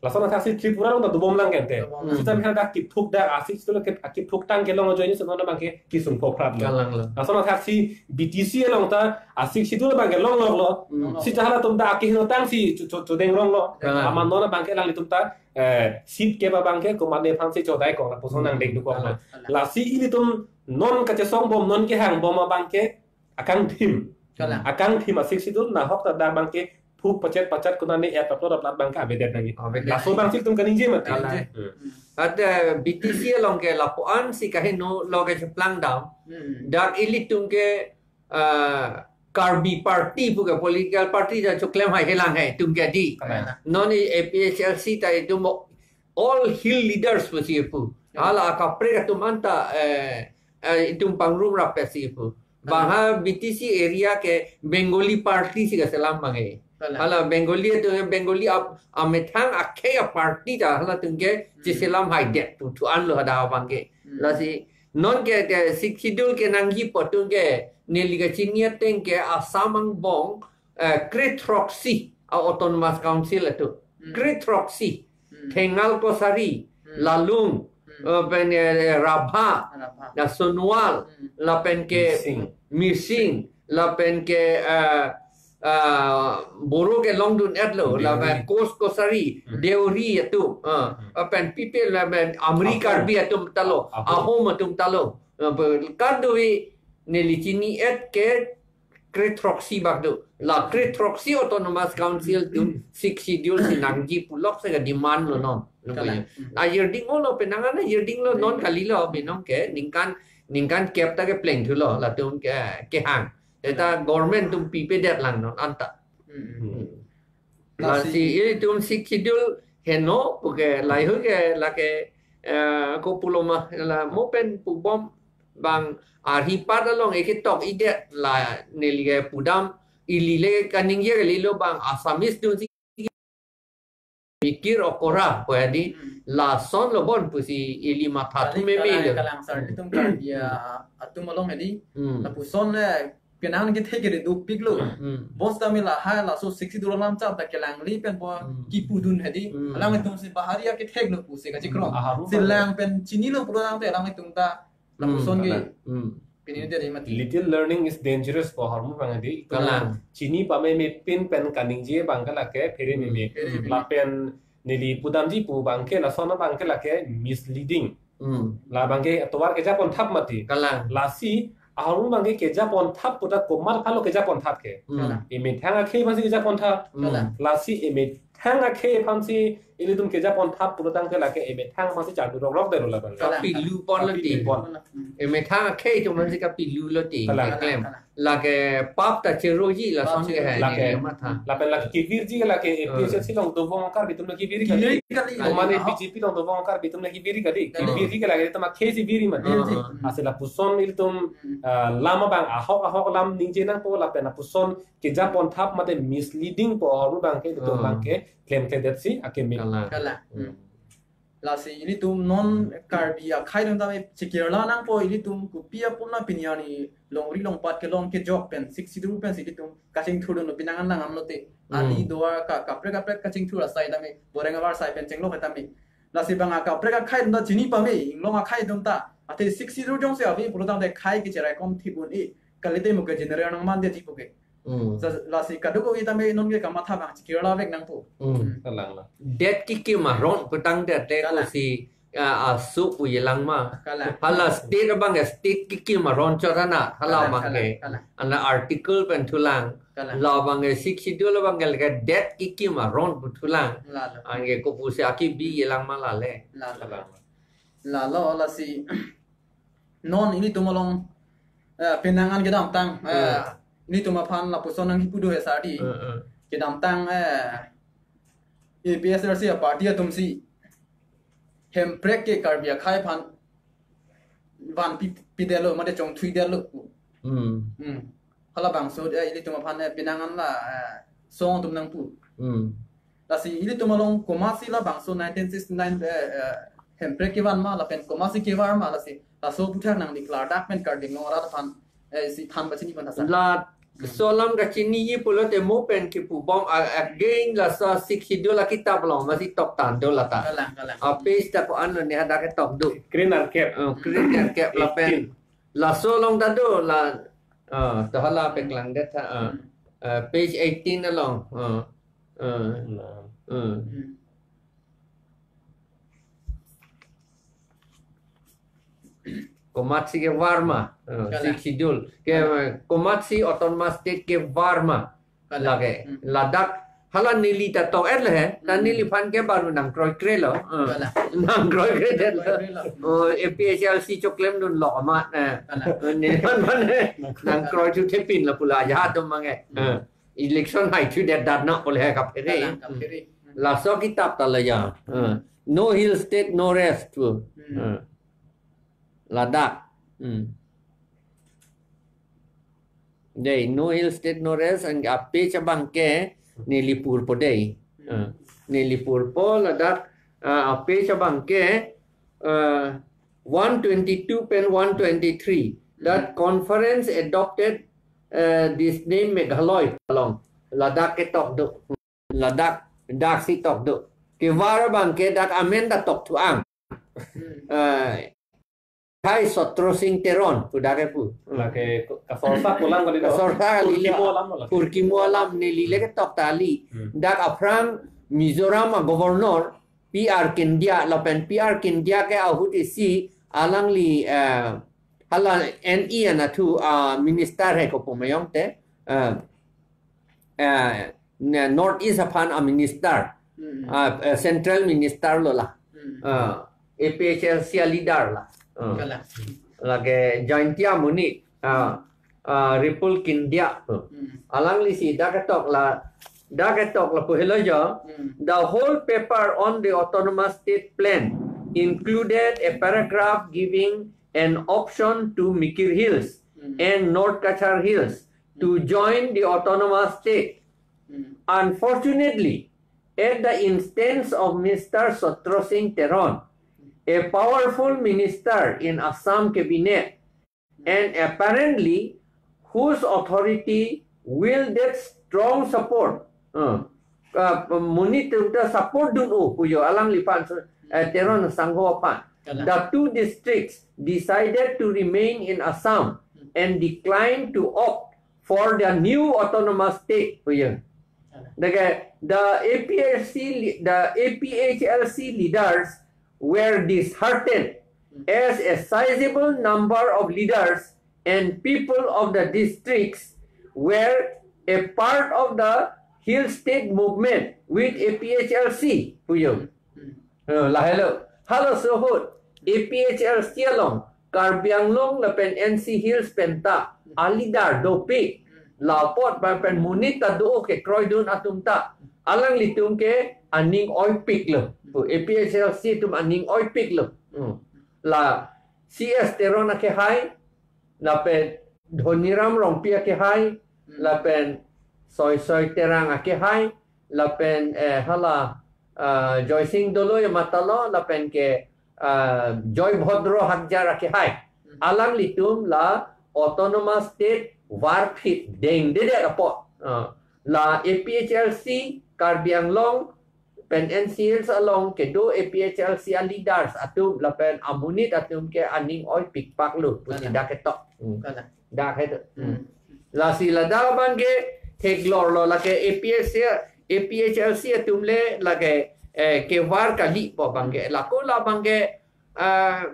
Lason athaksi Tripura along ta dobom lang kente. Dobom lang. Sitame dak kiphuk dak a-Sixth Schedule ke, akiphuktang kelong ajoine si non abangke kisung phoprat lo. Kalang lo. Lason athaksi B T C along ta a-Sixth Schedule abangke longloklo. Hmm. Sita halatum ta akehingno tangsi cho-, cho-, chodeng ronglo. Kalang. Amat non abangke alanglitum ta, eh, seat kep abangke komatne aphansi chodaikok lapuson, hmm, nangdeng dukoklo. Kalang, kalang. Lasi ilitum non kachesongbom, non kehangbom abangke akangthim. Kalang. Akangthim a-Sixth Schedule nahok ta dak abangke phuk pachet pachet konane et aplo daplat abangke avedet nangji. Avedet. Laso abangsi itum kaningje mati. Kalang. Hmm. Ante B T C along ke lapuan si kaheno lo ke cheplang dam. Hmm. Dak ilitum ke, ah, Karbi party puke political party ta choklem hai helang hai itum ke di. Kalang. Non A P H L C ta itum all hill leaders pusi pu. Kalang. Hala kaprek atum anta, eh, eh, itum pangrum rap si pu. Bang ha B T C area ke Bengali party si kaselam abang e. Kalang. Hala Bengali atum, Bengali ap-, amethang akhei a-party ta halatum ke, hmm, chiselam haidet pu thu-an lo hadak abangke. Hmm. Lasi non ke, ke Sixth Schedule kenangji pu atum ke neli kachini ateng ke Assam angbong, eh, kre throksi a-autonomous council atum. Hmm. Kre throksi. Hmm. Thengal Kosari, hmm, Lalung, hmm, eh, pen, eh, Rabha, Rabha, na Sonowal, hmm, lapen ke Mising. Mising, lapen ke, eh, eh, Boro ke longdun-etlo, Deuri. Lapen Kos Kosari, hmm, Deuri atum, eh, hmm, lapen pipe lapen Amri Ahom. Karbi atum talo, Ahom. Ahom atum talo. Eh, pe-, kadokave neli chini-et ke kre throksi bak do. La kre throksi Autonomous Council atum Sixth Schedule si nangji pulok si ka-demand lo non. Kalang. Ajirding lo, penang an ajirding lo, non, hmm, kalilo binong ke ningkan, ningkan kep ta kepleng thulo latum ke, kehang. Eta government atum pipedet lang non anta. Hmm. Hmm. Lasi, lasi ilitum Sixth Schedule heno puke lahei ke lake, eh, kopulo ma la mo pen pubom bang arhi pat along eketok idet la neli ke pudam ili le kaningje kalilo bang Assamese dunsi mikir okora pu adi, hmm, lason lo bon pusi ili matha, kali, thu meme kalang, lo. Kalang sir, itum Karbi, hmm, atum along adi, hmm, lapuson le penang kethe kere dukpiklo. Hmm. Bos tame lahai laso Sixth Schedule alam chap ta kelangli pen po, hmm, kipudun hedi. Hmm. Alanglitum si bahari akethek lo pusi kachikro. Hmm, aharu. Si lang pen chinilo pulo tangte alanglitum ta, hmm, lapuson ke, kalang. Hmm. Pini dia mati. Little learning is dangerous pu ahormu abang adi. Kalang. Chini pamemepin pen kaningje abangke lake phere, hmm, meme. Phere meme. Lapen neli pudamji pu abangke lason abangke lake misleading. Hmm. La abangke atovar kejaponthap mati. Kalang. Lasi ahormu abangke kejaponthap puta komat aphanlo kejaponthap ke. Hmm. Kalang. Emethang akhei aphansi kejaponthap. Hmm. Kalang. Lasi emethang akhei aphansi ilitum kejaponthap pulo tangte lake emethang aphansi chardu rokrok dero la abang. Kalang. Kapilu pon lo ti. Kapilu pon. Hmm. Emethang akhei atum aphansi kapilu lo ti. Kalang. Keklem. Kalang. Lake pap ta cheroji lason, cheroji ke hai, lake, ne matha. Lapen lake kevirji lake, eh, A P H L C along dovong Karbi atum le kevir kali. Kevir kali. Komat, ah, B J P along dovong Karbi atum le kevir kali. Kali. Kevirji ke lake tema khesi viri mati. Ah, ah, ah. Lasi lapuson ilitum, hmm, ah, lam abang ahok ahok lam ningje nangpo lapen lapuson kejaponthap mate misleading pu ahormu abangke ilitum, ah, abangke klemkledetsi akeme. Kalang. Kalang. Hmm. Lasi ilitum non Karbi akhei atum tame chekirla nangpo, ilitum kopi apot na pini arni longri longpat kelong kejok pen Sixth Schedule pensi ilitum kachingthurdunlo, penang an lang amlote. Hmm. Ali do-an ka, kaprek kaprek kachingthur asai tame, boreng avarsai pen chenglok tame. Lasi bang akaprek akhei atum ta chini pame, inglong akhei atum ta. Athe Sixth Schedule jongsi ave pulo tangte khei kecheraikom thip un-e. Kalite mo ke general nangmandetji puke. Hmm. Sa-, lasi kadokave tame non ke kamatha bang chekirla vek nangpo. Hmm. Hmm. Kalang la. Det kikim aron pu tangte, kalang, kosi, ah, asu pu yelang ma. Kalang. Hala state abang ke state kikim aron chot ana, hala, kalang, abang, kalang, ke. Kalang. Ana article pen thulang. Kalang. La abang ke Sixth Schedule abang ke det kikim aron pu thulang. Lalo. Anke kopusi akibi yelang ma lale. Lalo. Kalang. Lalo lasi non ilitum along, eh, penang an kedamtang, eh, Hmm. ilitum aphan lapuson nangkipu do he sir di. Hmm, hmm. Kedamtang, eh, A P H L C a-party atum si Hemprek ke Karbi akhei aphan vanpi, pidetlo, mate chongthuidetlo. Hmm. Hmm. Halabangso, eh, ilitum aphan, eh, penang an la, eh, song atum nangpu. Hmm. Lasi ilitum along komatsi labangso nineteen sixty-nine, eh, eh, Hemprek kevan ma, lapen komatsi kevar ma, lasi laso aputhak nangli klardak pen Karbi Anglong arat aphan, eh, si than pachini pon tha sir. La, Hmm. laso alam kachiniji pulote mo pen kipubom, a-, again laso Sixth Schedule akitap along masi toktang do lata. Kalang, kalang. A page ta ko-an lo ne hadak ketok do. Kre-nerkep. Eh, kre-nerkep lapen. Eighteen. Laso along ta do la, ah, to hala Hmm. peklangdet tha, ah. Hmm. Ah, page eighteen along, ah, ah, Nah. ah. Hmm. Komatsi kevar ma, ah, Kalang. Sixth Schedule. Ke, Kalang. eh, komatsi Autonomous State kevar ma. Kalang. Lake, Hmm. ladak, hala neli ta tok-et le he, ta Hmm. neliphan ke baru nangkroikre lo. Eh. Kalang. Nangkroikredetlo. Nangkroikre lo. Oh, A P H L C choklemdunlo amat, eh. Kalang. Neliphan mane, nangkroithu thepin lo pu la, ajahak atum mange. Hmm. Eh. Election haithudet dat na pu le he kaphere. Kalang, kaphere. Hmm. Laso akitap ta la ya. Hmm. Eh. No Hill State, no rest pu. Hmm. Eh. Ladak. Hmm. Dei, no Hill State, no rest, and a page abang ke neli purpo dei. Hmm. Ah, neli purpo ladak, ah, a page abang ke, ah, one twenty-two pen one twenty-three. That Hmm. conference adopted, ah, this name Meghalaya along. Ladak ketok do. Ladak, dak si tok do. Kevar abang ke dak amen ta tokthu ang. Hmm. Ah, Khai Sotro Singh Teron, pu dak kepu. Hmm. Lake kasorsa pu alam kali do. Kasorsa kali Kurkimo lo. Alam lake. Kurkimo alam neli le ketok ta kali. Hmm. Dak aphrang Mizoram a-Governor P R Kyndia lapen P R Kyndia ke ahut isi alangli, eh, hala N E anatthu, ah, minister he kopu mayong te, eh, eh, ne-, North East aphan a-minister, Hmm. ah, eh, central minister lo la. Hmm. Ah, A P H L C a-leader la. Ah. Kalang. Lake Jaintia amonit, ah, ah, Ripul Kyndia. Hmm. Alangli si dak ketok la, dak ketok lapu helo jo. Hmm. The whole paper on the autonomous state plan included a paragraph giving an option to Mikir Hills Hmm. and North Cachar Hills to Hmm. join the autonomous state. Hmm. Unfortunately, at the instance of Mister Sotro Singh Teron, a powerful minister in Assam cabinet, and apparently whose authority wielded strong support. Uh, uh, monit atum ta support dun-o pujo alangliphan, uh, Teron sangho aphan. Kalang. The two districts decided to remain in Assam and declined to opt for the new autonomous state pujo. Kalang. The, the A P H C le-, the A P H L C leaders were disheartened Hmm. as a sizable number of leaders and people of the districts were a part of the Hill State movement with A P H L C pujo. Hmm. Eh, lahelo. Halaso ahut A P H L C along Karbi Anglong lapen N C Hills penta a-leader dopik. Lapot ba pen monit ta do kekroidun atum ta alanglitum ke aning oipik lo. Pu A P H L C atum aning oipik lo. Hmm. La C S Teron akehai, lapen Dhoniram Rongpi akehai, Hmm. lapen Soisoi Terang akehai, lapen, eh, hala, ah, Joysing Doloi amatlo, lapen ke, ah, Joy Bhodro Hakjar akehai. Hmm. Alanglitum la autonomous state varphit dengdedet apot. Ah, la A P H L C Karbi Anglong pen N C Hills along kedo A P H L C a-leaders atum lapen amonit atum ke aning oipikpak lo pusi Kalang. dak ketok. Hmm. Kalang. Dak ketok. Hmm. Hmm. Lasi ladak abang ke theklor lo lake A P H C, A P H L C atum le lake, eh, kevar kali pu abang ke. Lako labang ke, ah,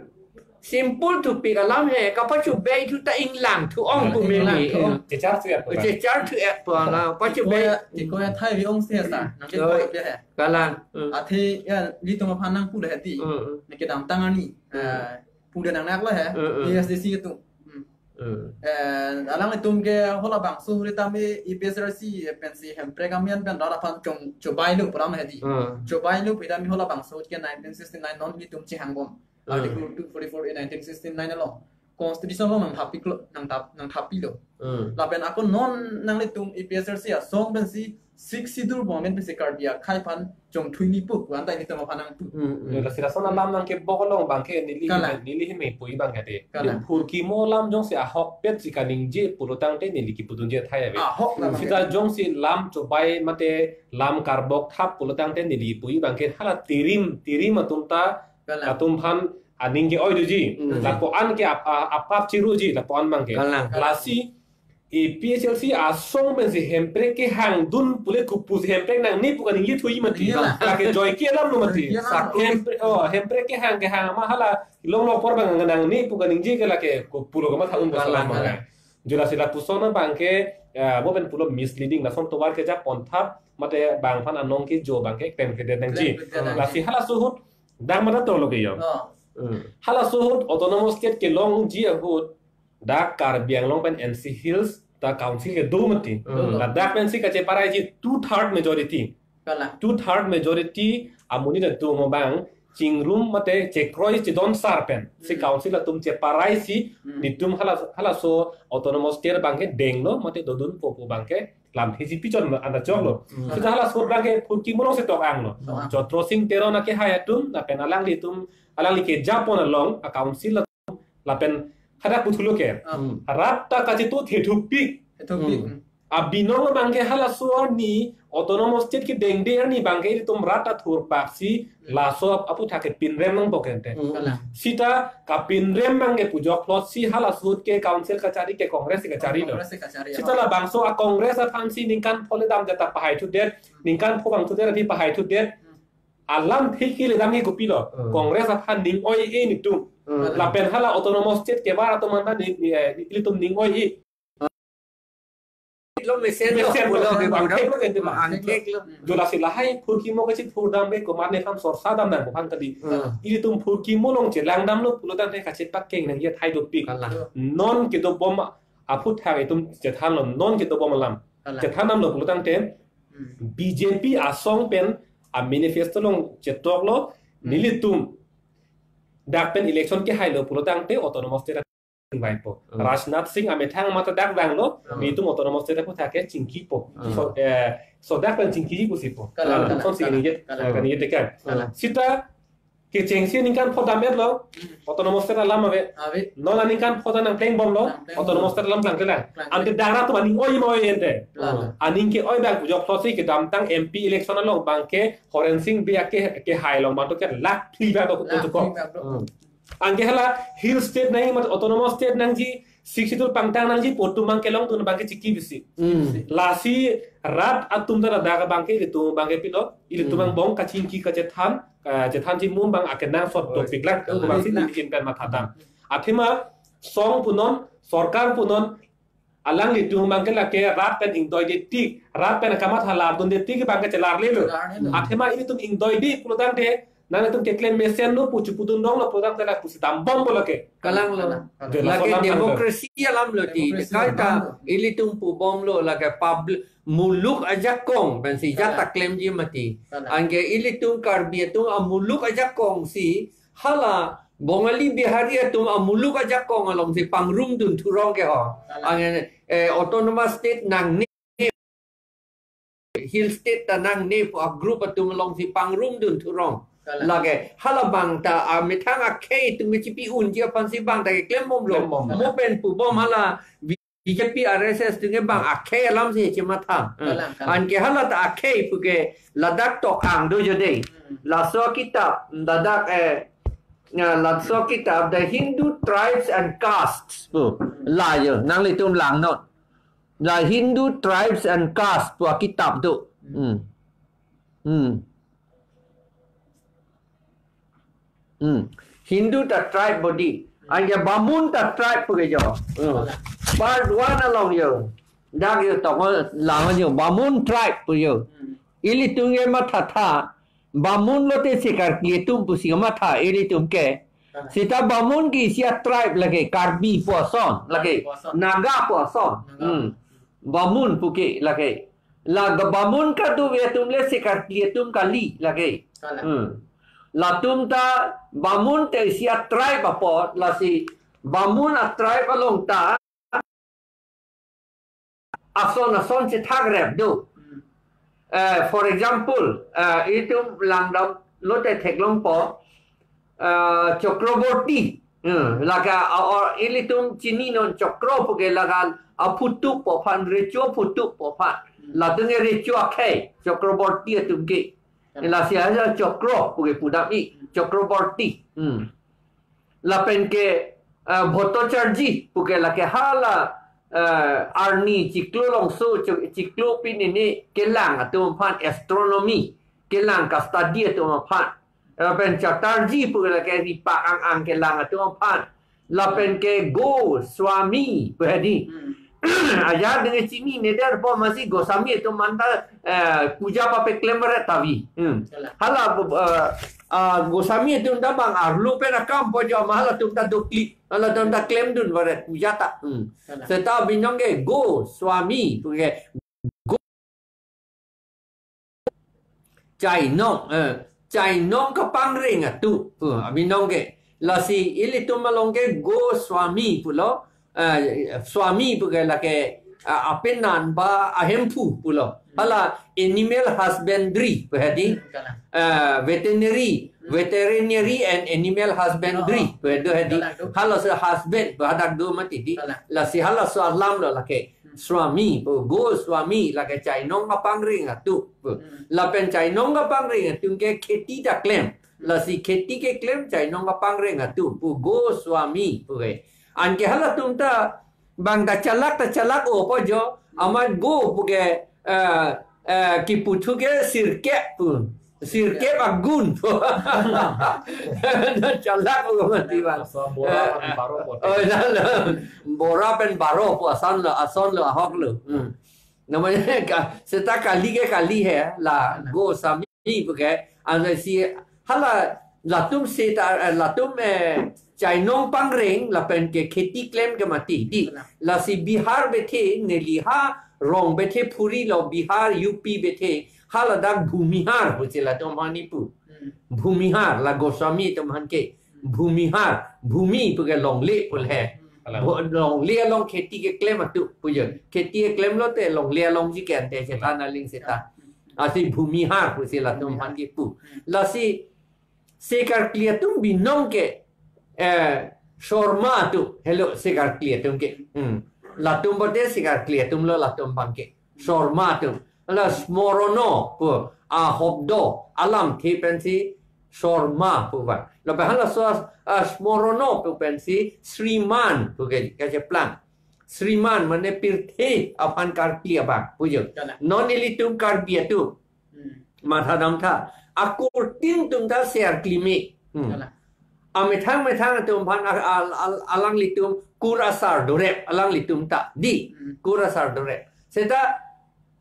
simple thupik alam he, kapachobei thu ta inglangthu ong pu meme. Inglangthu ong. Chechar thu-et pu. Chechar thu-et pu ala, pachobei. Kikoya, kikoya thai vi ong se sa, nang ke Oi. Koi pia he. Kalang. Hmm. Athe, ya, ilitum aphan nangpu le hedi. Hmm, hmm. Ne kedamtang arni. Hmm. Eh, Puda nang nak lo he. Eh, eh. A S D C itu. Hmm. Eh. Eh, alanglitum ke halabangso ahut tame A P H L C pensi Hemprek amen pen rat aphan chong chobai lo puram hedi. Eh. Chobai lo pu tame halabangso ahut ke nineteen sixty-nine non ilitum chehang bom. Eh. Article two forty-four A nineteen sixty-nine along. Constitution along nangthap-iklo, nangthap, nangthap-iklo. Eh. Lapen ako non nanglitum A P H L C asong pensi Sixth Schedule bom amen pensi Karbi akhei aphan chongthui ni pu, pu anta ilitum aphan nangpu. Hmm, hmm. Lasi lason alam nangkebok along abangke neli, kalang, neli heme pu abangke te. Kalang. Phurkimo alam jongsi ahokpet si kaningje pulotangte neli kipudunji athai ave. Ahok alam. Sita jongsi lam chobai mate lam karbok thap pulotangte neli pu abangke hala tirim, tirim atum ta, kalang, atum aphan aning ke-oi doji. Hmm. Lapu-an ke ap-, a-, apap chiruji, lapu-an abangke. Kalang. Lasi A P H L C asong pensi Hemprek kehangdun pule kopusi Hemprek nangne pu kaningje thuji mati. Iya. Lake joike alam lo mati. Joike alam. Hemprek, oh, Hemprek kehang kehang ma hala long long apor abang nangne pu kaningje ke lake kopulo kamatha un. Kalang, kalang. Jula sila puson abangke, eh, bo pen pulo misleading, lason tovar keja ponthap mate bang aphan anong kejo abangke klem kedet nangji. Klem kedet nangji. Lasi halaso ahut dak mata tolo ke yo. Oh. Hmm. Halaso ahut autonomous state kelongji ahut dak Karbi Anglong pen N C Hills ta council kedo mati. Hmm. Ladak pensi kacheparaiji two third majority. Kalang. Two third majority amonit atum abang chingrum mate chekroi chedon sar pen si, hmm, council atum cheparaisi, hmm, nelitum hala, halaso autonomous state abangke denglo mate dodunpo pu abangke lamthe si pichon anda choklo. Hmm. Sita halaso ahut abangke phurkimo alongsi tok-anglo. Tok-ang. Chotro Sing Teron akehai atum lapen alanglitum, alangli kejapon along a council lapen hadak puthulo ke. Hmm. Rat ta kachito thethupik. Thethupik. Hmm. Abinong abangke halaso arni autonomous state kedengde arni abangke ilitum rat ta thurpaksi, hmm, laso ap-, aphuthak ke pinrem nangpo kente. Hmm. Kalang. Sita kapinrem abangke pujok plot si halaso ahut ke council kachari ke Congress si kachari lo. Congress si kachari. Sita labangso a Congress aphansi ningkan pho le dam jata pahai thudet, ningkan pho bang thudet ati pahai thudet. Hmm. Alamthe ke le dam ke kopilo. Hmm. Congress aphan ning-oi-e nelitum. Hmm. Lapen hala autonomous state kevar atum aphan ni, ni, eh, ilitum ning-oi-e. Lo mesen lo, mesen lo, pulo ke bang, bang, thek lo, thek lo. Angthek lo. Jula si lahai phurkimo kachithur dam ke komat nephan sorsa dam nang aphan kali. Hmm. Ilitum phurkimo along chelang damlo pulotangte kachepakeng nangji athai dopik. Kalang. Non kedobom aphuthak itum chethanlo, non kedobom alam. Kalang. Chethan damlo pulotangte, hmm, B J P asong pen a manifesto along chetoklo, hmm, nelitum dak pen election kehailo pulotangte autonomous state vangpo. Hmm. Rajnath Singh amethang mata dak vanglo, hmm, nelitum autonomous state aphuthak ke chingkipo. Hmm. So, eh, so dak pen chingkiji pusi po. Kalang, kalang, lapuson si kalang, ningje, kalang, kaningje tekang. Kalang. Sita kechengsi ningkan pho dam-etlo, hmm, autonomous state alam ave. Ave. Non aningkan pho ta nangpleng bomlo, nangpleng bom. Autonomous state alam plangkle lang. Plangkle. Ante dak rat atum aning oi ma oi ente. Kalang. Aning ke-oi abang pujok plot si kedamtang M P election along abangke Horen Sing Bey ake, akehai along abang to ke lakh phli abang to, lakh phli abang to. Hmm. Anke hala hill state nangji mate autonomous state nangji, Sixth Schedule pangtang nangji pu atum abang kelongdun abangke chiki bisi. Hmm. Lasi rat atum ta ladak abangke ilitum abangke pilo, ilitum, hmm, angbong kachingki kachethan, eh, chethanji mum abang akenangsot, oh, dopik lang, oh, abangsi, oh, nelitum pen mathadam. Athema song punon, sorkar punon, alanglitum abangke lake rat pen ingdoide tik, rat pen kamatha lardunde tik abangke chelarlelo. Chelarlelo. Athema ilitum ingdoide pulotangte, nangtum keklem mesenlo pu chipudun longlo pulotangte la pusi dambompo lake. Kalanglo. Kalang. Lake lason alam democracy alamlo ti. Democracy alamlo. Kaita ilitum pubomlo lake public muluk ajakong pensi, kalang, jata klemji mati. Kalang. Anke ilitum Karbi atum amuluk ajakong si hala Bongali Bihari atum amuluk ajakong alongsi pangrumdun thurong ke ho. Kalang. Anke, eh, autonomous state nangne, hill state ta nangne pu a group atum alongsi pangrumdun thurong. Kalang. Lake hala bang ta amethang akhei atum chipi-unji aphansi bang ta keklembomlo. Klembomlo. Mo pen pubom hala B J P R S S atum ke bang akhei alamsi chimatha. Kalang, kalang. Anke hala ta akhei puke ladak tok-ang do jode. Hmm. Laso akitap ladak, eh, ya, laso akitap The Hindu Tribes and Castes pu la yo, nanglitum langnon. The Hindu Tribes and Castes pu akitap do. Hmm. Hmm. Hmm. Hindu ta tribe body. Anke Bamun ta tribe puke jo. Hmm. Part one along yo. Dak yo toko lang yo. Bamun tribe pu yo. Hmm. Ilitum ke mathatha. Bamun lote si Karbi atum pusi matha ilitum ke. Seta Bamun ke isi a-tribe lake, Karbi pu ason lake, Karbi pu ason. Naga pu ason. Naga. Hmm. Bamun puke lake. La ga Bamun kadokave atum le se Karkli atum kali lake. Kalang. Hmm. Latum ta Bamun te isi a-tribe apot, lasi Bamun a-tribe along ta ason ason chethak rep do. Hmm. Eh, for example, eh, itum langdam lote theklongpo, eh, Chakraborty. Hmm, lake, a, a, ilitum chininon Chakra puke lake aphutup pu aphan, recho aphutup pu aphan. Hmm. Latum ke recho akhei, Chakraborty atum ke. Kalang. Lasi aja Chakra puke pudam i, Chakraborty. Hmm. Lapen ke, eh, Bhattacharjee puke lake hala, eh, arni chiklo longso, chi-, chiklo pini ni kelang atum aphan, astronomy kelang ka-study atum aphan. Lapen Chatterjee puke lake ripak ang-ang kelang atum aphan. Lapen ke Goswami pu hedi. Hmm. Aja dengan chinine der po, masi Goswami atum manta, eh, puja papeklem beret tavi. Hmm. Kalang. Hala, eh, ah, Goswami atum ta bang arlo pen akam po jo, ma halatum ta dokli, halatum ta klemdun beret puja ta. Hmm. Kalang. Seta abinong ke Goswami puke Go-, chainong, eh, chainong kapangreng atum, eh, abinong ke. Lasi ilitum along ke Goswami pulo, eh, Swami puke lake, ah, apenan ba ahemphu pulo. Hala animal husbandry pu hedi, Kalang. Eh, veterinary, veterinary and animal husbandry Oh. pu do hedi. Kalang do. Halaso husband pu hadak do mati di. Kalang. Lasi halaso alam lo lake. Swami, oh, Goswami, lake chainong kapangreng atum. Hmm. Lapen chainong kapangreng atum ke kheti ta klem. Lasi kheti keklem chainong kapangreng atum pu Goswami puke. Anke halatum ta bang ta chalak ta chalak o po jo, amat Go puke, eh, eh, kiputhu ke sirkep pu. Sirkep agun. Chalak pu mati bang. Asa Bora pen Baro po. Oh, dah lo. Bora pen Baro pu ason lo, ason lo, ahok lo. Hmm. Namanya ka, seta kali ke kali he, la Goswami puke, asa si hala latum seta, eh, latum, eh, chainong pangreng lapen ke kheti klem ke mati di. Lasi Bihar bethe, neli ha rong bethe phurilo, Bihar, U P bethe, haladak Bhumihar pusi latum aphan ni pu. Hmm. Bhumihar, la Goswami atum aphan ke. Bhumihar, Bhumi puke longle pu le. Kalang. Bho-, longle along kheti keklem atum pu jo. Kheti keklem lote longle alongji ke ante chethan aling seta. Asi Bhumihar pusi latum aphan ke pu. Lasi se Karkli atum binong ke, eh, Sharma atum, helo se Karkli atum ke. Hmm. Latum bote se Karkli atum lo latum aphan ke. Sharma atum. Hala Smorono pu ahobdo alamthe pensi Sharma pu van. Lapen halaso a, a, Smorono pu pensi Shriman pu ke, kacheplang. Shriman mane pirthe aphan Karkli abang pu jo. Kalang. Non ilitum Karbi atum. Hmm. Matha damtha. Akortin atum ta se Karkli me. Hmm. Kalang. Amethang methang atum aphan a, a, a, alanglitum kur asar dorep, alanglitum ta di. Hmm. Kur asar dorep. Seta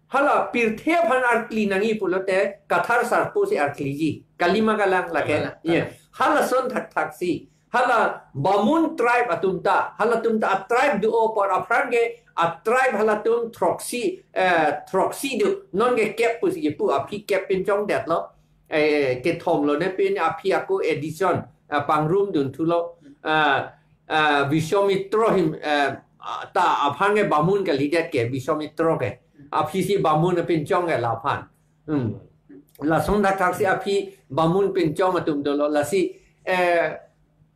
hala pirthe aphan Karkli nangji pulote Kathar sarpo si Karkliji. Kali ma kalang lake. Kalang, ye. Kalang. Halason thakthak si. Hala Bamun tribe atum ta, halatum ta a-tribe do apor aphrang ke, a-tribe halatum throksi, eh, throksi do, non ke kep pusi kepu, aphi kep pinchong detlo, eh, kethom lo ne pin aphi ako addition, eh, pangrum dunthulo, eh, eh, Vishwamitra him, eh, ta aphan ke Bamun kalidet ke, Vishwamitra ke, aphi si Bamun pinchong ke la aphan. Hmm. Lason thakthak si aphi Bamun pinchong atum dolo, lasi, eh,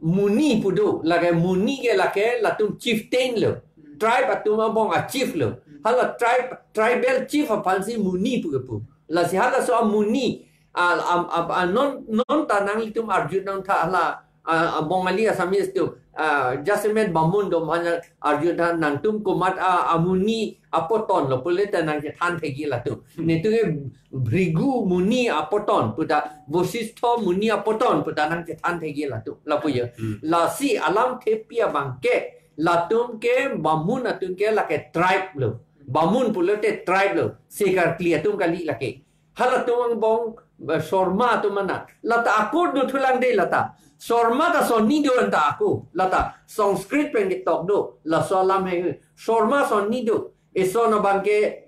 Muni pu do, lake Muni ke lake latum chieftain lo. Tribe atum abong a-chief lo. Hala tribe, tribal chief aphan si Muni pu kepu. Lasi halaso a-Muni, a, a, a, a, non, non ta nanglitum arjut nangtha hala, a, a, Bongali Assamese atum, a, jasemet Bamun do manya arjut tha nangtum komat a, a-Muni apoton lo pule ta nangchethan thekji latum. Hmm. Netum ke Bhrigu Muni apoton pu ta, Vasistha Muni apoton pu ta nangchethan thekji latum. Lapu jo. Hmm. Lasi alamthe pi abang ke, latum ke Bamun atum ke lake tribe lo. Bamun pulote tribe lo. Se Karkli atum kali lake. Halatum angbong eh, Sharma atum anat. Lata ako do thulang de lata. Sharma ta sonni do anta ako. Lata Sanskrit pen ketok do. Laso alam he. Sharma sonni do. Eson abangke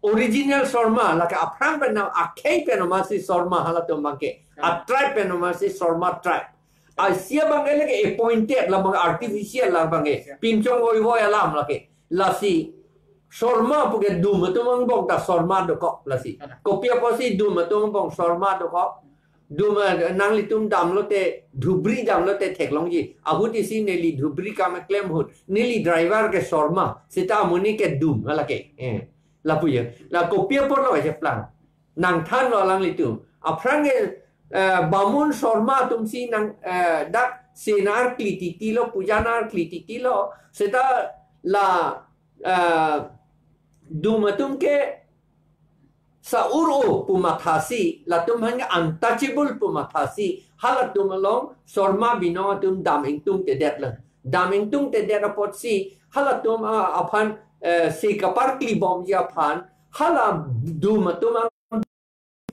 original Sharma, lake aphrang pen akhei pen amatsi Sharma halatum abangke. A tribe pen amatsi Sharma tribe. Asia abangke lake appointed, labang artificial labangke. Pimchong voivoi alam lake. Lasi Sharma puke dum atum angbong ta Sharma dokok lasi. Kopi apotsi dum atum angbong Sharma dokok. Dum, eh, nanglitum damlote, dhubri damlote theklongji. Ahut isi neli dhubri kam klem ahut. Neli driver ke Sharma. Seta amonit ke dum, halake. Eh. Lapu ya. La kopi apotlo aja plang. Nangthanlo alanglitum. Aphrang ke, eh, Bamun Sharma atumsi nang, eh, dak sena arkli titilo, puja na arkli titilo. Seta la, eh, dum atum ke sa-ur-o pu mathasi, latum aphan untouchable pu mathasi, halatum along Sharma binong atum dam ingtungtedet lang. Dam ingtungtedet apotsi, halatum, ah, aphan, eh, si kaparkli bomji aphan, hala dum atum ang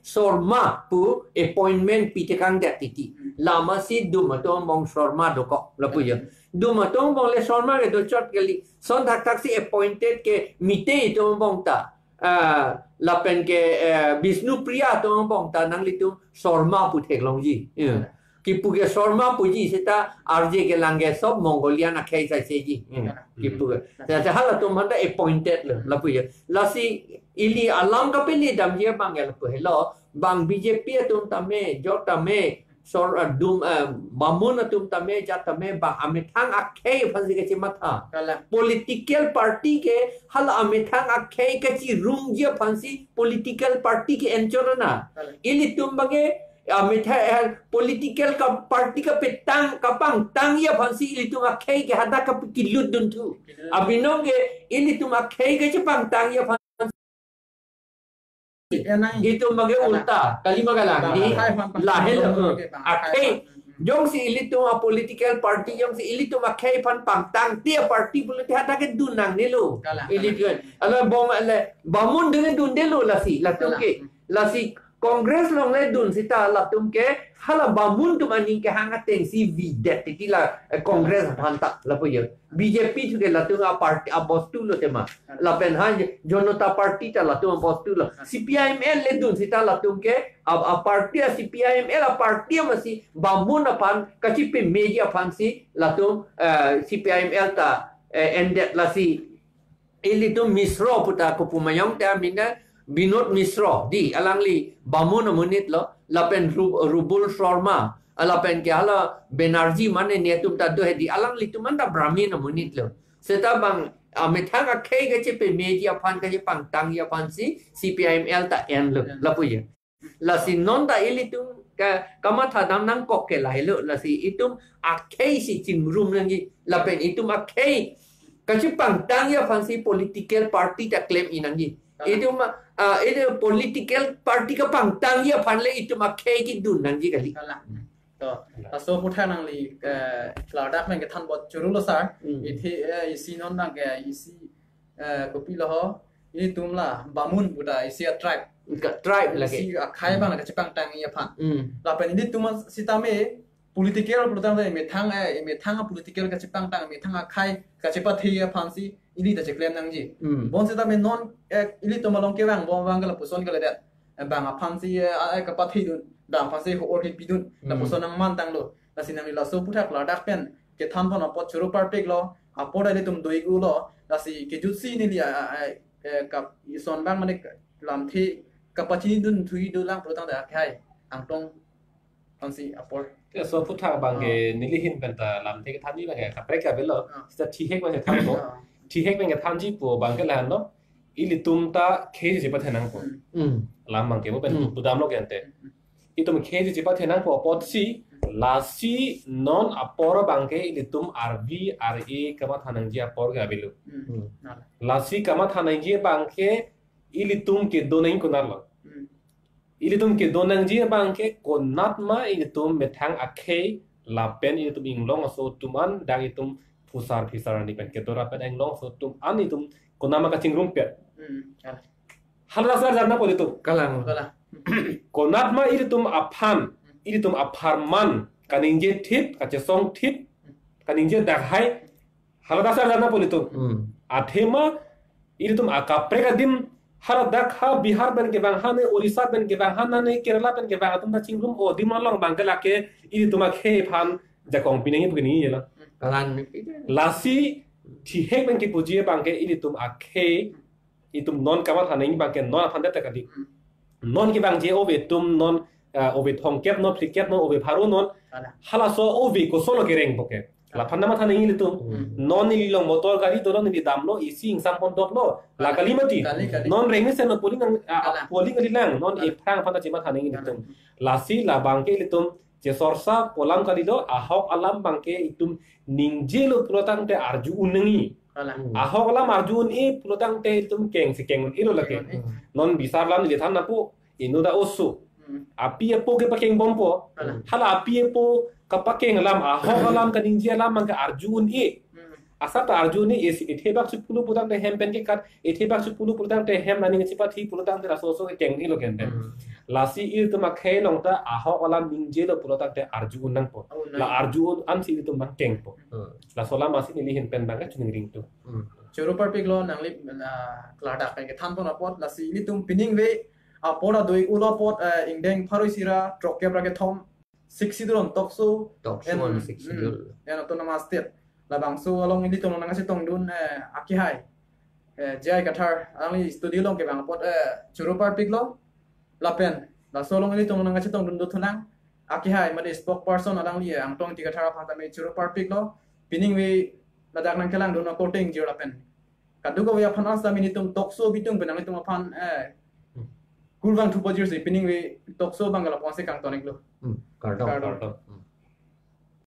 Sharma pu appointment pitekangdet titi. Lamasi dum atum angbong Sharma dokok, lapu ya. Dum atum angbong le Sharma ke dochot kali. Son thakthak si appointed ke Meitei atum angbong ta. Ah, lapen ke, eh, Bishnu Priya atum angbong ta nanglitum Sharma pu theklongji. Ya. Kipu ke Sharma puji seta arje kelang ke sob Mongolian akhei saiseji. Hmm. Kipu ke. Seta halatum aphanta appointed lo, lapu ya. Lasi ili alam kapeli damji abang ya lapu helo. Bang B J P atum tame, jok tame, Sor, ah, dum, ah, Bamun atum tame, jat tame, bang amethang akhei aphansi kachimatha. Kalang. Political party ke hala amethang akhei kachirumji aphansi political party ke enchorana. Kalang. Ilitum abangke, amethang, eh, political ka party kapetang, kapangtangji aphansi ilitum akhei ke hadak kapikilut dunthu. Kilut. Abinong ke ilitum akhei kachipangtangji aphan Ya, nang. Itum abangke ulta, kalima kalang. Bang di akhei aphan pangtang lahel dong, bang akhei akhei. Aphan. Jongsi ilitum a political party, jongsi ilitum akhei aphan pangtang, ti a party politik hadak ke dun nangnelo. Kalang, ilitum. Kalang. Ala bong ale, Bamun dun dundelo lasi, latum kalang. Ke. Lasi Congress along le dun seta latum ke, hala Bamun atum aning kehang atengsi videt titi la, eh, Congress aphanta, lapu ya. B J P thu ke latum a party abostu lo tema. Lapen ha Janata Party ta latum abostu lo. C P I M L le dun seta latum ke a, a party a C P I M L a party amatsi Bamun aphan kachipemeji aphansi latum, eh, C P I M L ta, eh, endet lasi ilitum Misro puta kopu ma yong te amina Binod Misro di alangli Bamun amonit lo lapen Ru-, Rubul Sharma lapen ke hala Banerjee mane netum ta do he di alanglitum anta Brahmin amonit lo. Seta bang amethang akhei kachipemeji aphan kachipangtangji aphansi C P I M L ta enlo. Lapu ya. Lasi non ta ilitum ka, kamatha dam nangkok ke lahelo lasi itum akhei si chingrum nangji lapen itum akhei kachipangtangji aphansi political party ta klem-i nangji. Kalang. Itum, ah, itum political party kapangtangji aphan le itum akhei kedun nangji kali. Kalang. To, laso aputhak nangli, eh, klardak pen kethan bot churu lo sir. Hmm. Ithi, eh, isi non nang ke isi, eh, kopi lo ho. Ilitum la Bamun puta isi a tribe. Ka tribe lake. Isi akhei abang la kachipangtangji aphan. Hmm. Lapen ilitum sitame political pulotangte methang, eh, methang a political kachipangtang, methang akhei kachipathei aphansi ili ta chiklem nangji. Hmm. Bonsitame non, eh, ilitum along kevang bom vang ke lapuson kalidet. Eh, bang aphansi, eh, a, eh, kapathei dun, bang aphansi ho-or hipidun, hmm, lapuson nangmantanglo. Lasi nangli laso aputhak ladak pen kethan pon apot choro parpik lo, apor ilitum doi-u lo, lasi kejutsi neli, a, a, a, eh, kap, ison bang mane lamthe kapachini dunthu dolang pulotangte akhei angtong aphansi apor. Te laso aputhak abang ke, ah, neli ahin pen ta lamthe kethanji abang ke kaprek ke avelo. Ah. Seta thihek abang kethanpo. Ah. Thihek abang kethanji pu abang ke lahenlo. Ilitum ta khei chepathenangpo. Hmm. Hmm. Alam abang ke mo pen, hmm, pudamlo ke ante. Hmm. Itum khei chepathenangpo apotsi lasi non apor abang ke ilitum arvi ar-e kamatha nangji apor ke avelo. Hmm. Hmm. Nala. Lasi kamatha nangji abang ke ilitum kedo nang konatlo. Hmm. Ilitum kedo nangji abang ke konat ma ilitum methang akhei lapen ilitum inglong aso atum an dak itum phusar phisar ani pen kedo lapen inglong aso atum an itum konat ma kachingrumpet. Hmm, kalang. Hala sar jarna po itum. Kalang. Kalang. Konat ma ilitum aphan, ilitum apharman, kaningje thip, kachesong thip, kaningje dakhai, haladak sa jana politum. Hmm. Athema, ilitum akaprek adim, haladak ha Bihar pen kevang, ha ne Orissa pen kevang, ha ne Kerala pen kevang, atum ta chingrum o adim along abangke lake, ilitum akhei aphan jakong pinangji pu kini yela. Kalang ni pide. Lasi, thihek pen kipuji abangke, ilitum akhei, itum non kamatha nangji abangke non aphan det kali. Hmm. Non kevangji ove atum non, ah, ove thomkep non, phlikep non, ove pharo non. Kalang. Halaso ove kosonlo kereng poke. Laphan na matha nangji ilitum. Hmm. Non neli along motor gari dolo, neli damlo, isi ingsam pondoklo. La Kalang. Kali mati. Kali, kali. Non rengni sen non polling nang, ah, Kalang. Polling kalilang. Non Kalang. Ephrang aphan ta chematha nangji ilitum. Kalang. Lasi labangke ilitum chesorsa pu alam kalilo, ahok alam abangke itum ningjelo pulotangte arju un nangji. Kalang. Hmm. Ahok alam arju un-e pulotangte itum keng si keng un-elo lake. Keng un-e. Hmm. Non bisar alam neli than napu, inut ta oso. Hmm. Api apo kepakeng bompo. Kalang. Hala api apo kapakeng alam, ahok alam, kaningje alam abangke arju un-e. Hmm. Asap ta arju un-e, isi ethebak si pulo pulotangte hem pen kekat, ethebak si pulo pulotangte hem aning chepathi pulotangte laso oso keng un-elo kenten. Hmm. Lasi ilitum akhei along ta ahok alam ningjelo pulotangte arju un nangpo. Oh, nang. La arju un ansi ilitum abang kengpo. Hmm. Laso alam si neli ahin pen abangke choningri ingtung. Hmm. Choro parpiklo nangli, ah, klardak pen kethan pon apot, lasi ilitum piningve apor adoi ulo apot, eh, ingdeng pharo isi ra throkkep ra kethom Sixth Schedule on talk show. Talk show en, on Sixth Schedule. Hmm, en autonomous state. Labangso along ilitum nangkachetongdun, eh, akehai. Eh, J I Kathar, alangli studio along kevang apot, eh, choro parpiklo. Lapen, laso along ilitum nangkachetongdun dothu nang. Akehai, mate spokesperson alangli, eh, Angtong Ingti Kathar aphan tame choro parpiklo. Piningve ladak nangkelangdun akorte ingjir lapen kadokave aphan asami nelitum talk show bitung pen nanglitum aphan, eh, Hmm. kurvang thu pajirsi piningve talk show abang lapu-an si kangton-iklo. Hmm. Kardom. Kardom. Kardom. Hmm.